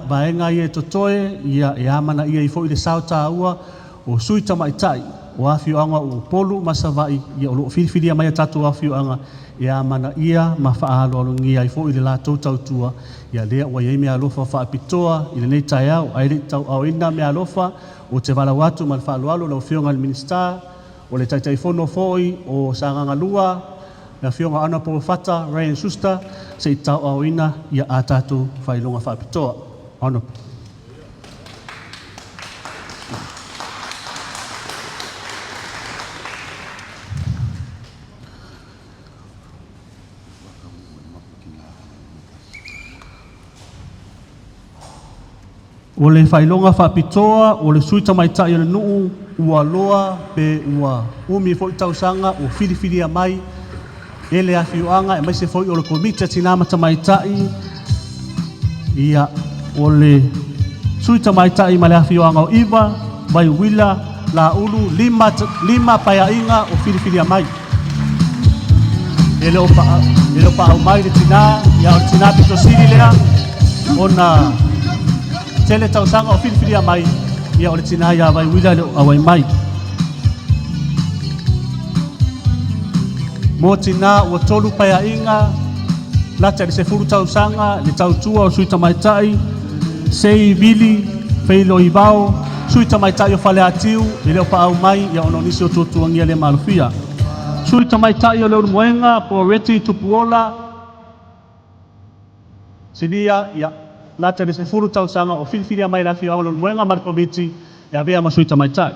vaega ia e totoe ia e amanaia ai foi le sao taua o sui tamaitai o afioaga o Upolu ma Savaii ia o lo o filifilia mai e tatou afioaga e amanaia ma faaaloalogia ai foi le latou tautua. Ia lea ua i ai meaalofa faapitoa i lenei taeao. Ae le i tauaaoina meaalofa, ou te valaau atu ma le faaaloalo lau Afioga i le Minisita, o le Taitaifono foi o Sagaga 2, le Afioga Honorable Fata Ryan Schuster, se i tauaaoina ia a tatou faailoga faapitoa. Honorable. O le faailoga faapitoa o le sui tamaitai o le nuu ua loa pe ua umi foi tausaga o filifilia mai e le afioaga aemaise foi o le Komiti a Tinā ma Tamaitai. Ia, o le sui tamaitai ma le afioaga o Iva, Vaiuila, Laulu, lima paeaiga o filifilia mai. E le o paau mai le tinā, ia o le tinā pito sili lea, ona tele tausaga o filifilia mai, ia o le tinā ia Vaiuila le o auai mai. Mo tinā ua 3 paeaiga, lata i le 10 tausaga, le tautua o sui tamaitai, Sei Vili, Feilo Ivao, sui tamaitai o Faleatiu, e le o paau mai, ia ona o nisi o tuatuagia le malofia. Sui tamaitai o le Ulumoega, po o Reti Tupuola, Silia, ia, lata i le 10 tausaga o filifilia mai le afioaga o le Ulumoega ma le Komiti e avea ma sui tamaitai.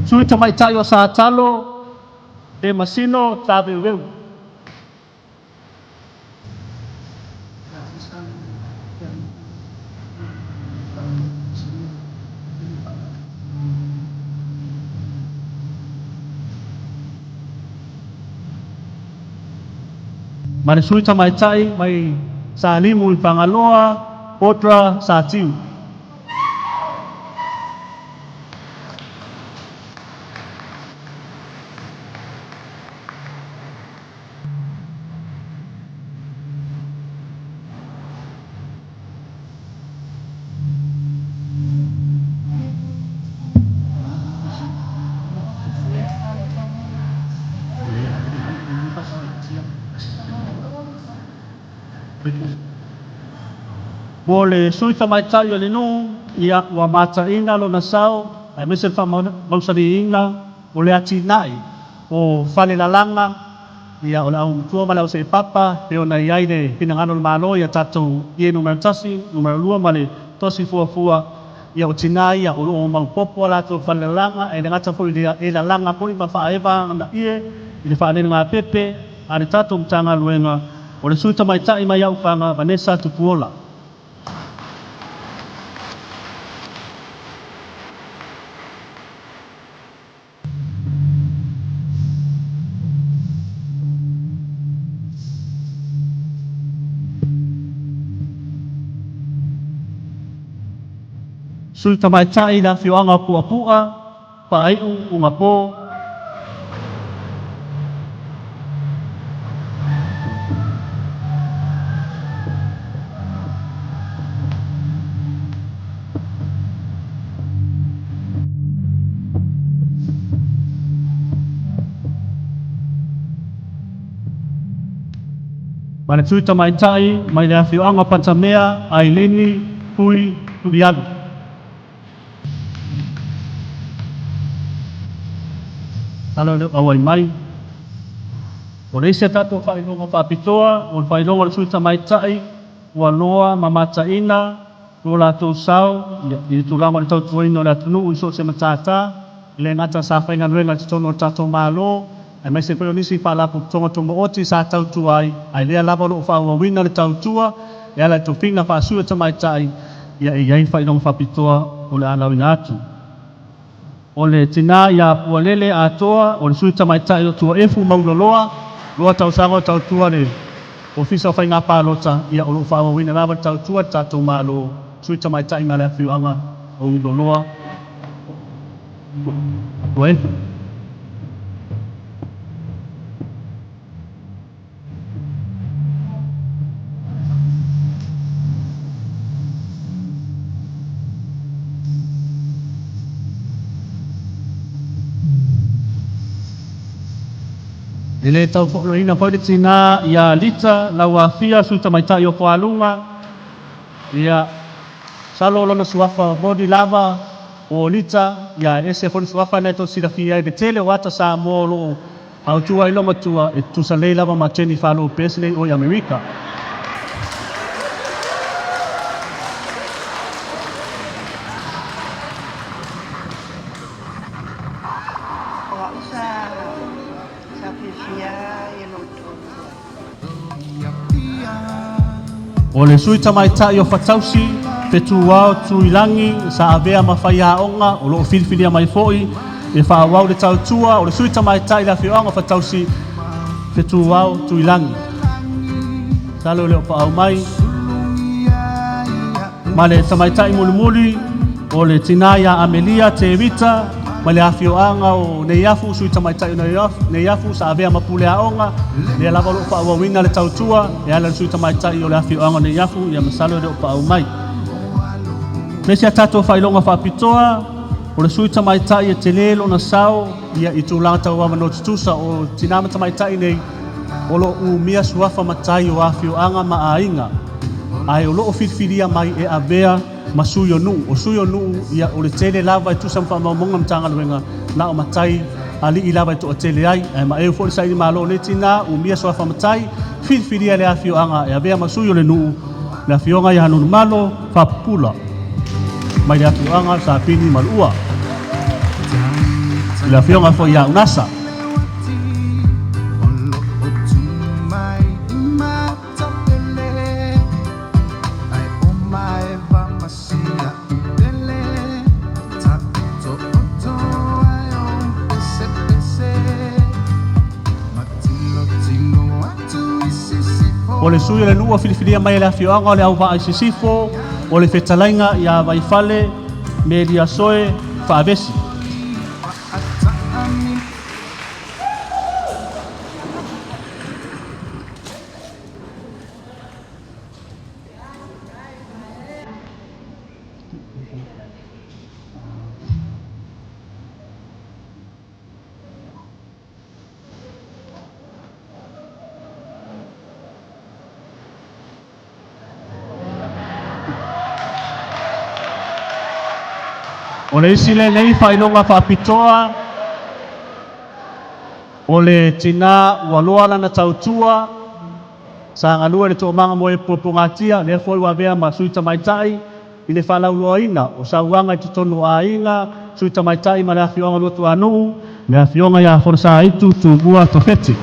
Sui tamaitai o Satalo, e Masino Taveuveu. Ma le sui tamaitai mai Salimu i Fagaloa, Audra Satiu. Mo le sui tamaitai o le nuu, ia ua mataina lona sao, aemaise le faamausaliina o le atinae o falelalaga, ia o le aumatua ma le auseepapa, e ona i ai le finagalo o le Malo ia tatou ie numera 1, numera 2 ma le tosi fuafua, ia o tinā ia o loo maopoopo a latou falelalaga, e le gata foi i lea, e lalaga foi ma faaeva ana ie i le faalelegāpepe a le tatou Matagaluega o le sui tamaitai mai Aufaga Vanessa Tupuola. Sui tamaitai i le afioaga o Puapu'a, Faai'u, Ugapo. Ma le sui tamaitai mai le afioaga o Patamea, Ailini, Pui, Tulialu. Tala o le auai mai. O le isi a tatou faailoga faapitoa, o le faailoga o le sui tamaitai ua loa ma mataina lo latou sao i le tulaga o le tautuaina o le atunuu i so o se matata, e le gata sa faigaluega i totonu o le tatou Malo, aemaise foi o nisi faalapotopotoga tumaoti sa tautua ai, ae lea lava o loo faaauauina le tautua e ala i tofiga faasui o tamaitai, ia e i ai le faailoga faapitoa o le a lauina atu. O le tinā ia Pualele Atoa, o le sui tamaitai o Tuaefu Mauloloa, 2 tausaga o tautua le Ofisa o Faiga Palota, ia o loo faaauauina lava le tautua le tatou Malo, sui tamaitai ma le afioaga o Uloloa Tuaefu. E le tau fo'oloina foi le tinā ia Lita Lauafia, sui tamaitai o Fualuga, ia salo lona suafa moni lava o Lita, ia e ese foi le suafa lea tou silafia ai le tele o ata Samoa o loo autua ai lomatua e tutusa lelei lava ma Jennifer Lopez nei o i Amerika. O au sa sa fiafia ia lo outou. O le sui tamaitai o Fatausi, Fetuao Tuilagi, sa avea ma faiaoga o loo filifilia mai foi e faaauau le tautua, o le sui tamaitai i le afioaga o Fatausi, Fetuao Tuilagi. Salo le o paau mai. Ma le tamaitai mulimuli o le tinā ia Amelia Tevita ma le afioaga o Neiafu, sui tamaitai o Neiafu sa avea ma pule aoga, lea lava o loo faaauauina le tautua e ala i le sui tamaitai o le afioaga o Neiafu, ia masalo e le o paau mai. Le isi a tatou faailoga faapitoa, o le sui tamaitai e tele lona sao ia i tulaga tauavanoa tutusa o tinā ma tamaitai nei o loo umia suafa matai o afioaga ma aiga, ae o loo filifilia mai e avea ma sui o nuu. O sui o nuu, ia o le tele lava e tusa ma faamaumauga Matagaluega na o matai alii lava e toatele ai, ae maeu foi le saili malo o nei tinā umia suafa matai, filifilia le afioaga e avea ma sui o le nuu, le afioga ia Hanunumalo Faapupula mai le afioaga Sapini Maluua, i le afioga foi ia Unasa. O le sui o le nuu ua filifilia mai e le afioaga o le Auvaa i Sisifo, o le fetalaiga ia Vaifale Meliasoe Faavesi. O le isi lenei faailoga faapitoa, o le tinā ua loa lana tautua, sa galue i le Toomaga mo e Puapuagatia, lea foi ua avea ma sui tamaitai i le faalauiloaina o sauaga i totonu o aiga, sui tamaitai ma le afioaga o Luatuanuu, le afioga ia Folosaitu Tumua Tofeti.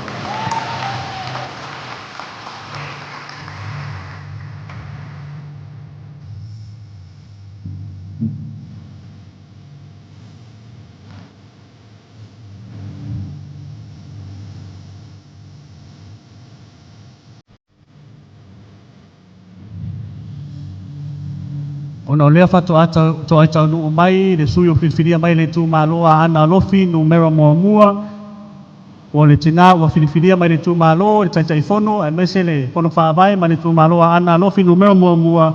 Ona o lea faatoa toai taunuu mai le sui o filifilia mai le itumalo Aana Alofi numera 1, o le tinā ua filifilia mai le itumalo, le Taitaifono aemaise le Fono Faavae ma le itumalo Aana Alofi numera 1,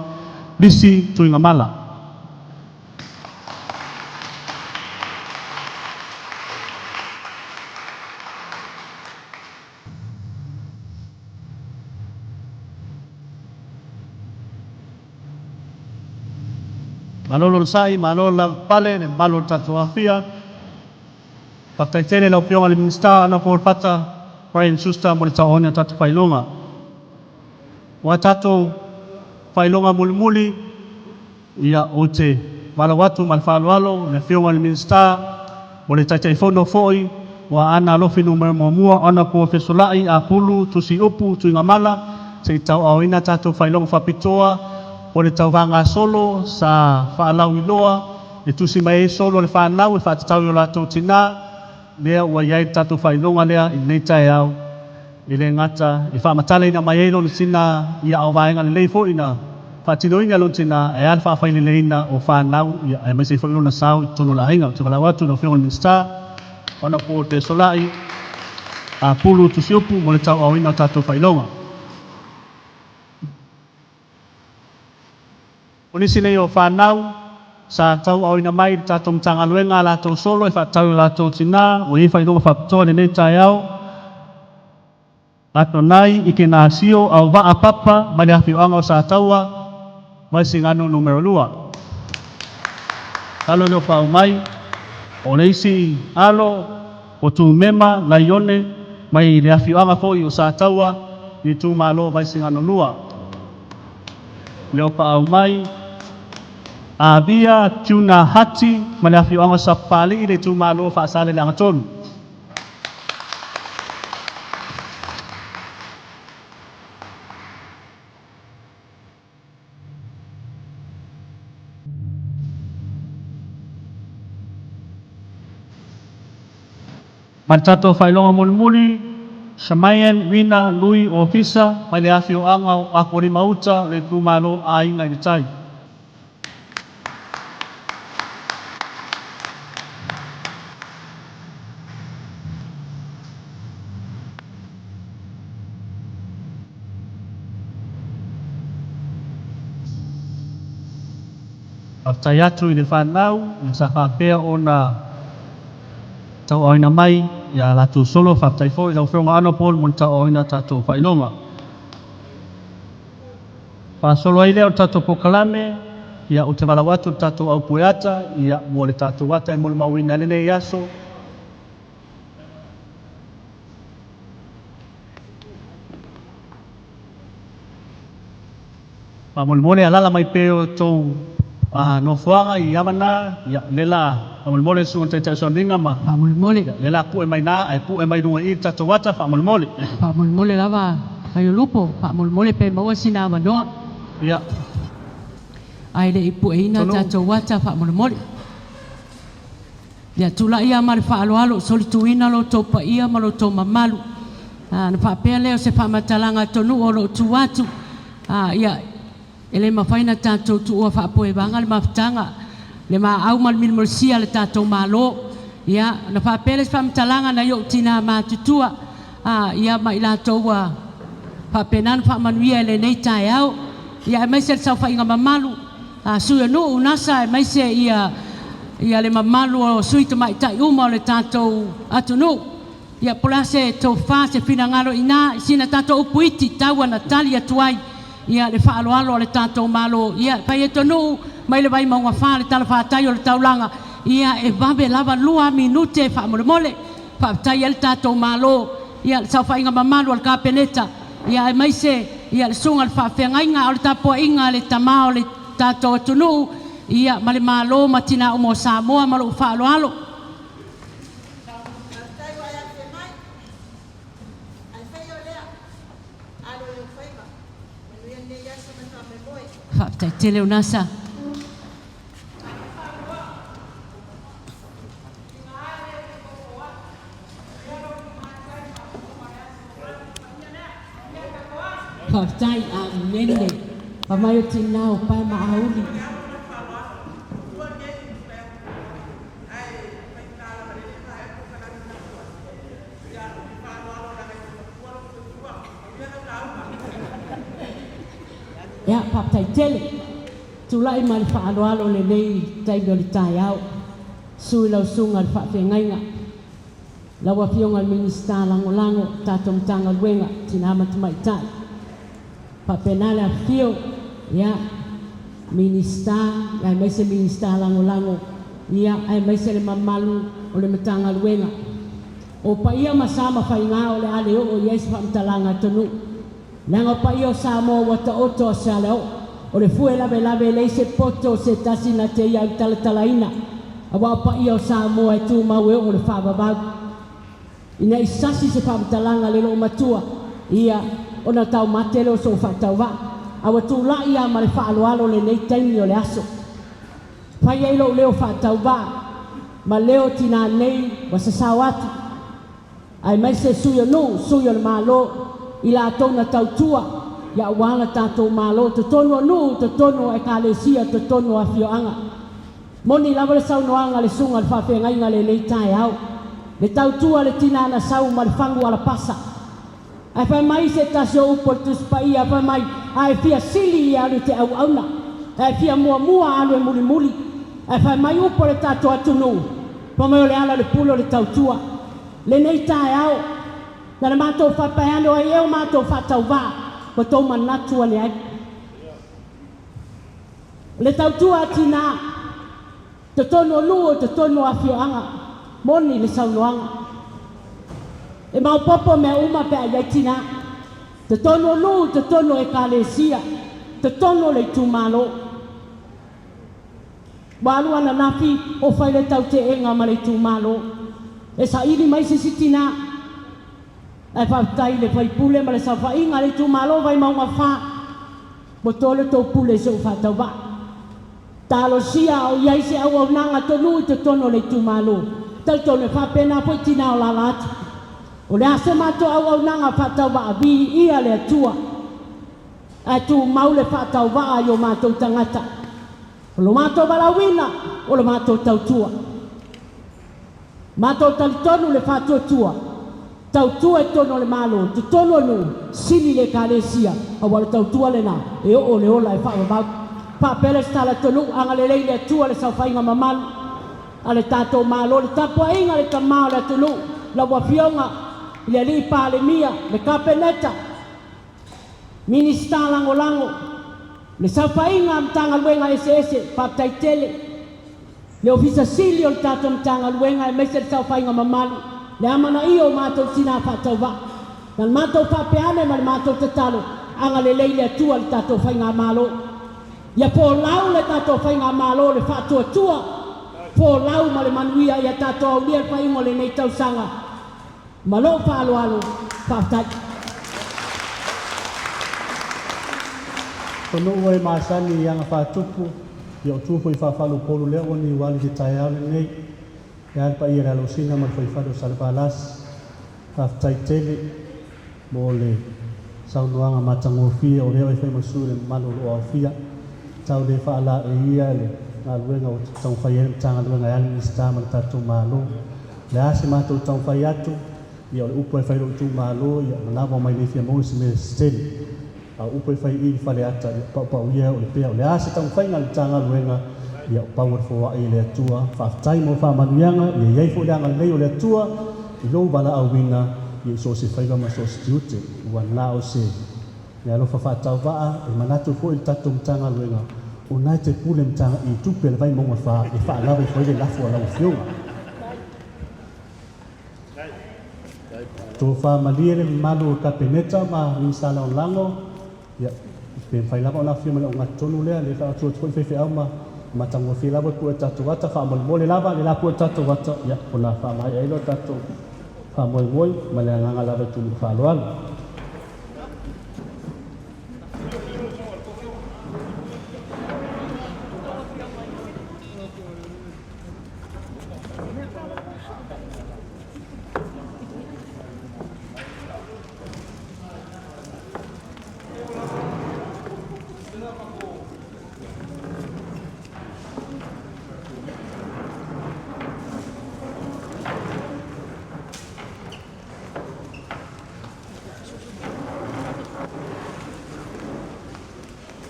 Lisi Tuigamala. Malo le onosai, malo le lavapapale, le mamalu o le tatou aofia. Faafetai tele i lau Afioga i le Minisita Honourable Fata Brian Schuster mo le tauaoina o tatou faailoga. O a tatou faailoga mulimuli, ia ou te valaau atu ma le faaaloalo i le Afioga i le Minisita mo le Taitaifono foi o Aana Alofi numera 1, Honourable Fesolai Apulu Tusiupu Tuigamala, se i tauaaoina tatou faailoga faapitoa o le tauvaga solo sa faalauiloa e tusi mai ai solo a le fanau e faatatau i o latou tinā, lea ua i ai le tatou faailoga lea i lenei taeao, e le gata e faamatalaina mai ai lona tinā, ia a o vaega lelei foi na faatinoina e lona tinā, e a le faafaileleina o fanau, ia aemaise ai foi lona sao i totonu o le aiga. Ou te valaau atu i lau Afioga i le Minisita Honourable Fesolai Apulu Tusiupu mo le tauaaoina o tatou faailoga. O nisi nei o fanau sa tauaaoina mai i le tatou Matagaluega a latou solo e faatatau i o latou tinā, ua i ai faailoga faapitoa i lenei taeao. Atonai Ikenasio Auvaa Papa mai le afioaga o Sataua, Vaisigano numera 2. Alo leo paau mai, o le isi alo o Tumema Laione mai le afioaga foi o Sataua i itumalo Vaisigano 2. Leo paau mai, Avia Tuna Hati ma le afioaga o Sapapalii le itumalo Faasaleleaga 3. Ma le tatou faailoga mulimuli, Shamayan Rina Lui Ofisa mai le afioaga o Apolima-uta le itumalo Aiga i le Tai. Faafetai atu i le fanau sa faapea ona tauaaoina mai ia latou solo. Faafetai foi i lau Afioga Honourable mo le tauaaoina o tatou faailoga. Faasolo ai lea o le tatou polokalame, ia ou te valaau atu i le tatou au pueata, ia mo le tatou ata e molimauina ai lenei aso. Faamolemole alaala mai pea i o outou nofoaga i Avana, ia lea la faamolemole le susuga i le Taitai o Sauniga ma Faamolemole. Ia, lea la pue mai na, ae pue mai luga i i le tatou ata faamolemole. Faamolemole lava Faiolopo, faamolemole pe maua sina avanoa. Ia. Ae le i pueina Tonu. Tatou ata faamolemole. Ia tulai ia ma le faaaloalo, solituina lo outou paia ma lo outou mamalu. Na faapea lea o se faamatalaga atonu o loo tu atu. Ia e le mafai ona tatou tuua faapuevaga le mafutaga, le maau ma le milimolosia a le tatou Malo. Ia na faapea lea o se faamatalaga nai o'u tinā matutua, ia ma i latou ua faapena ona faamanuia i lenei taeao. Ia aemaise le saofaiga mamalu a Sui o Nuu, Nasa, aemaise ia le mamalu o sui tamaitai uma o le tatou atunuu. Ia po o le a se tofa, se finagalo i ina i sina tatou upu iti tau ona tali atu ai ia le faaaloalo a le tatou Malo. Ia fai atu nuu mai le Vaimauga 4 le talafatai o le taulaga. Ia, e vave lava 2 minute faamolemole. Faafetai ai le tatou Malo, ia le saofaiga mamalu a le Kapeneta, ia aemaise ia le susuga i le faafeagaiga, a o le tapuaiga a le tama o le tatou atunuu, ia ma le Malo ma tinā uma o Samoa ma lou faaaloalo. Faafetai ua e afio mai, ae faia o lea, alo i ou faiva. Manuia lenei aso ma le faamoemoe. Faafetai tele Unasa. Faafetai, amene. Fai mai o tinā o pae ma auli. Ia, faafetai tele. Tulai ma le faaaloalo lenei taimi o le taeao. Susu i lau susuga i le faafeagaiga, lau Afioga i le Minisita Lagolago o le tatou Matagaluega o Tina ma Tamaitai, faapena le afifio ia Minisita aemaise Minisita Lagolago, ia aemaise le mamalu o le Matagaluega. O paia ma sa ma faiga o le a le oo i ai se faamatalaga a atunuu, leaga o paia o Samoa ua taoto a se alaoo, o le fue lavelave e leai se poto o se tasi na te ia talatalaina, aua o paia o Samoa e tumau e oo i le faavavau. Ina i sasi se faamatalaga a le loomatua, ia ona taumate lea o sou faatauvaa. A ua tulai lava ma le faaaloalo lenei taimi o le aso. Fai ai lou leo faatauvaa ma leo tinā nei ua sasao atu, aemaise sui o nuu, sui o le Malo, i latou na tautua aua le tatou Malo, totonu o nuu, totonu o ekalesia, totonu o afioaga. Moni lava le saunoaga a le susuga i le faafeagaiga i lenei taeao, le tautua a le tina na sau ma le fagu alapasa. Ae fai mai se tasi o upu o le Tusi Paia, fai mai, a e fia sili ia alu e te auauna, a e fia muamua alu e mulimuli. Ae fai mai upu a le tatou atunuu, fai mai o le ala o le pule o le tautua. Lenei taeao, na le matou faapea ane o ai ea o matou faatauvaa, ua tou manatu ane ai. O le tautua a tinā, totonu o nuu, totonu o afioaga, moni le saunoaga. E maopoopo mea uma pe a i ai tinā. Totonu o nuu, totonu o ekalesia, totonu o le itumalo. Ua alu ananafi o fai le tauteega ma le itumalo. E saili mai se isi tinā. Ae faafetai i le sui usufono ma le saofaiga a le itumalo o Vaimauga 4, ua to le tou pule i so'u faatauvaa. Talosia a o i ai se auaunaga tonu i totonu o le itumalo, talitonu e faapena foi tinā o alaala atu. O le a se matou auaunaga faatauvaa, viia le Atua, ae tumau le faatauvaa i o matou tagata. O lo matou valaauina, o le matou tautua. Matou talitonu le faatuatua, tautua i totonu o le Malo, totonu o nuu, sili le ekalesia, aua o le tautua lena e oo le ola e faavavau. Faapea le tala atunuu, agalelei le Atua le saofaiga mamalu a le tatou Malo, le tapuaiga a le tama o le atunuu, lau Afioga i le Alii Palemia, le Kapeneta, Minisita Lagolago, le saofaiga a Matagaluega eseese, faafetai tele. Le Ofisa Sili o le tatou Matagaluega aemaise le saofaiga mamalu, le amanaia o matou tinā faatauvaa. Na le matou faapea ane ma le matou tatalo, agalelei le Atua i le tatou faigamalo. Ia folau le tatou faigamalo i le faatuatua, folau ma le manuia ia tatou aulia le faaiuga o lenei tausaga. Ma lou faaaloalo, faafetai. Atonu ua e masani i aga faatupu, ia o tu foi faa-faleupolu lea ua niuali i le taeao lenei. E a le paia i le alosina ma le fuaifale o Salevalasi. Faafetai tele mo le saunoaga matagofie o lea e fai ma sui o le mamalu o lo o aofia. Tau le faalaeia le galuega ua taumafai ai le Matagaluega e ala i le Minisita ma le tatou Malo. O le a se matou taumafai atu, ia o le upu e fai i lou itumalo, ia manava mai le fia maua se mea se tele. A o upu e fai i i Faleata, ia paupau ia o le pea. O le a se taumafaiga a le Matagaluega, ia o pau o le foai e le Atua. Faafetai mo faamanuiaga, ia i ai foi le agalelei o le Atua i lou valaauina ia i so o se faiva ma so o se tiute. Ua na o se meaalofa faatauvaa e manatu foi le tatou Matagaluega. O na e te pule i tupe a le Vaimauga 4 e faalava ifo ai le lafo a lau Afioga. Tofamalie le mamalu o le Kapeneta ma Minisita Lagolago, ia, pe mafai lava ona afio mai le ogatotonu lea, le faatu atu foi faifeau ma matagofie lava le pue o tatou ata, faamolemole lava le lapue o tatou ata, ia, ona faamaea ai lea o tatou faamoemoe ma le agaga lava e tumu i le faaaloalo.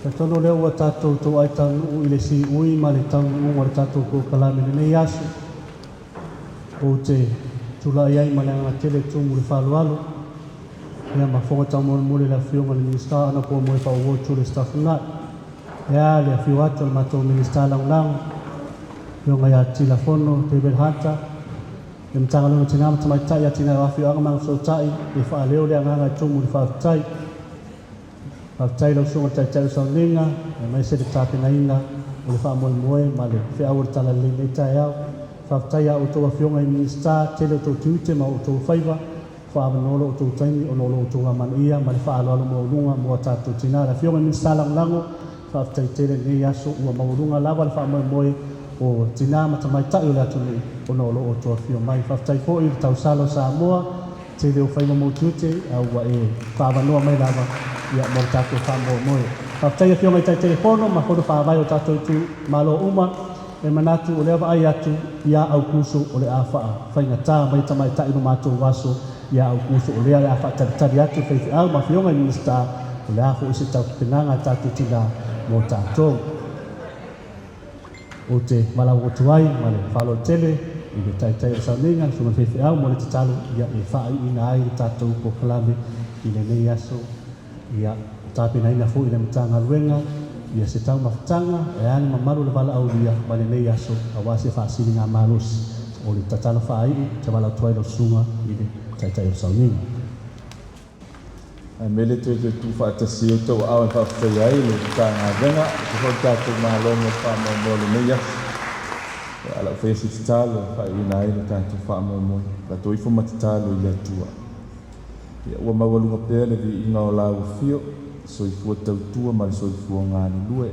Talitonu o lea ua tatou toai taunuu i le siui ma le taunuuga o le tatou polokalame i lenei aso. Ou te tulai ai ma le agaga tele e tumu i le faaaloalo ia ma fofoga taumolimoli i le Afioga i le Minisita Honourable Moefaauouo Julius Tafuna'i. E a le afio atu o le matou Minisita Lagolago, Afioga ia Tilafono David Hunter, le Matagaluega o Tina ma Tamaitai, Atinae o Afioaga ma Agafesootai, e faaleo le agaga e tumu i le faafetai. Faafetai i lau Susuga i le Taitai o Sauniga, aemaise le tapenaina o le faamoemoe ma le feau o le Talalelei i lenei taeao. Faafetai ia outou Afioga i Minisita, tele o outou tiute ma outou faiva, faaavanoa lo outou taimi ona o lo outou amanaia ma le faaaloalo maualuga mo a tatou tina. Le Afioga i le Minisita Lagolago, faafetai tele i lenei aso ua maualuga lava le faamoemoe o tina ma tamaitai o le atunuu ona o lo outou afio mai. Faafetai foi i le tausala o Samoa, tele o faiva ma ou tiute a ua e faaavanoa mai lava ia mo le tatou faamoemoe. Faafetai i Afioga i Taitaifono ma Fono Faavae o tatou itumalo uma, e manatu o lea vaai atu ia Aukuso o le a faafaigata mai tamaitai lo matou aso ia Aukuso o lea o le a faatalitali atu faifeau ma Afioga i Minisita o le a foi se taupepenaga a tatou tina mo tatou. Ou te valaau atu ai ma le faaaloalo tele i le Taitai o le Sauniga, le Susuga i le Faifeau mo le tatalo ia e faaiuina ai le tatou polokalame i lenei aso. Ia tapenaina foi e le Matagaluega ia se taumafataga e a le mamalu o le valaaulia mai lenei aso aua se faasiligamalosi o le tatalo faaiu. Ou te valaau atu ai lau Susuga i le Taitai o le Sauniga. Ae mea le toe tuufaatasi ai outou aao e faafetaia ai le Matagaluega aemaise foi le tatou Malo mo le faamoemoe o lenei aso. A o lau faia se tatalo e faaiuina ai le tatou faamoemoe, tatou ifo ma tatalo i le Atua. Ia ua maualuga pea le viiga o lau afio, soifua tautua ma le soifua galulue.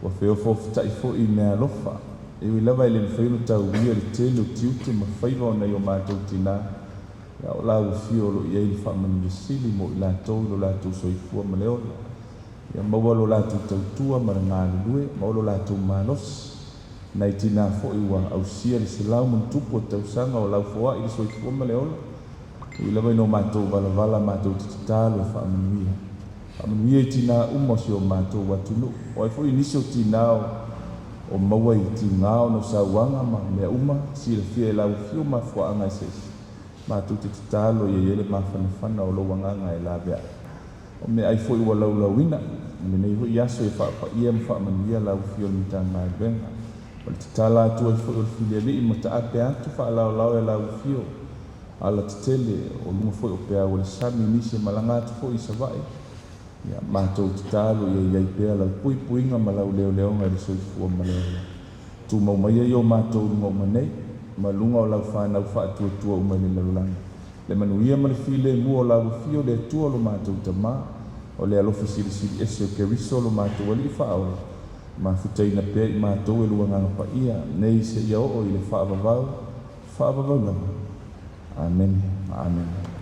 Ua feofaofata'i foi i meaalofa. E ui lava e le mafai ona tauia le tele o tiute ma faiva o nai o matou tinā, a o lau afio o lo o i ai le faamanuia sili mo i latou i lo latou soifua ma le ola. Ia maua lo latou tautua ma le galulue, maua lo latou malosi. Nai tinā foi ua ausia le 100+ o tausaga o laufoa'i le soifua ma le ola. E ui lava ina o matou valavala matou te tatalo e faamanuia. Faamanuia i tinā uma o si o matou atunuu. O ai foi nisi o tinā o maua i tiga ona o sauaga ma mea uma, silafia e lau afio mafuaaga eseese. Matou te tatalo ia i ai le mafanafana o lou agaga e laveai. O meaai foi ua laulauina, i lenei foi aso ia faapaia ma faamanuia lau afio i le Matagaluega. O le tatala atu ai foi o le filialii ma taape atu faalaolao e lau afio alatetele o luga foi o peau o le sami nisi e malaga atu foi i Savaii. Ia matou tatalo ia i ai pea lau puipuiga ma lau leoleoga i le soifua ma le ola. Tumau maia i o matou luga uma nei, ma luga o lau fanau faatuatua uma i le lalolagi. Le manuia ma le filemu o lau afio le Atua lo matou Tama, o le alofa silisili ese o Keriso lo matou Alii Faaola, mafutaina pea i matou e lua Agaga Paia, nei seia oo i le faavavau, faavavau lava. Amene. Amene.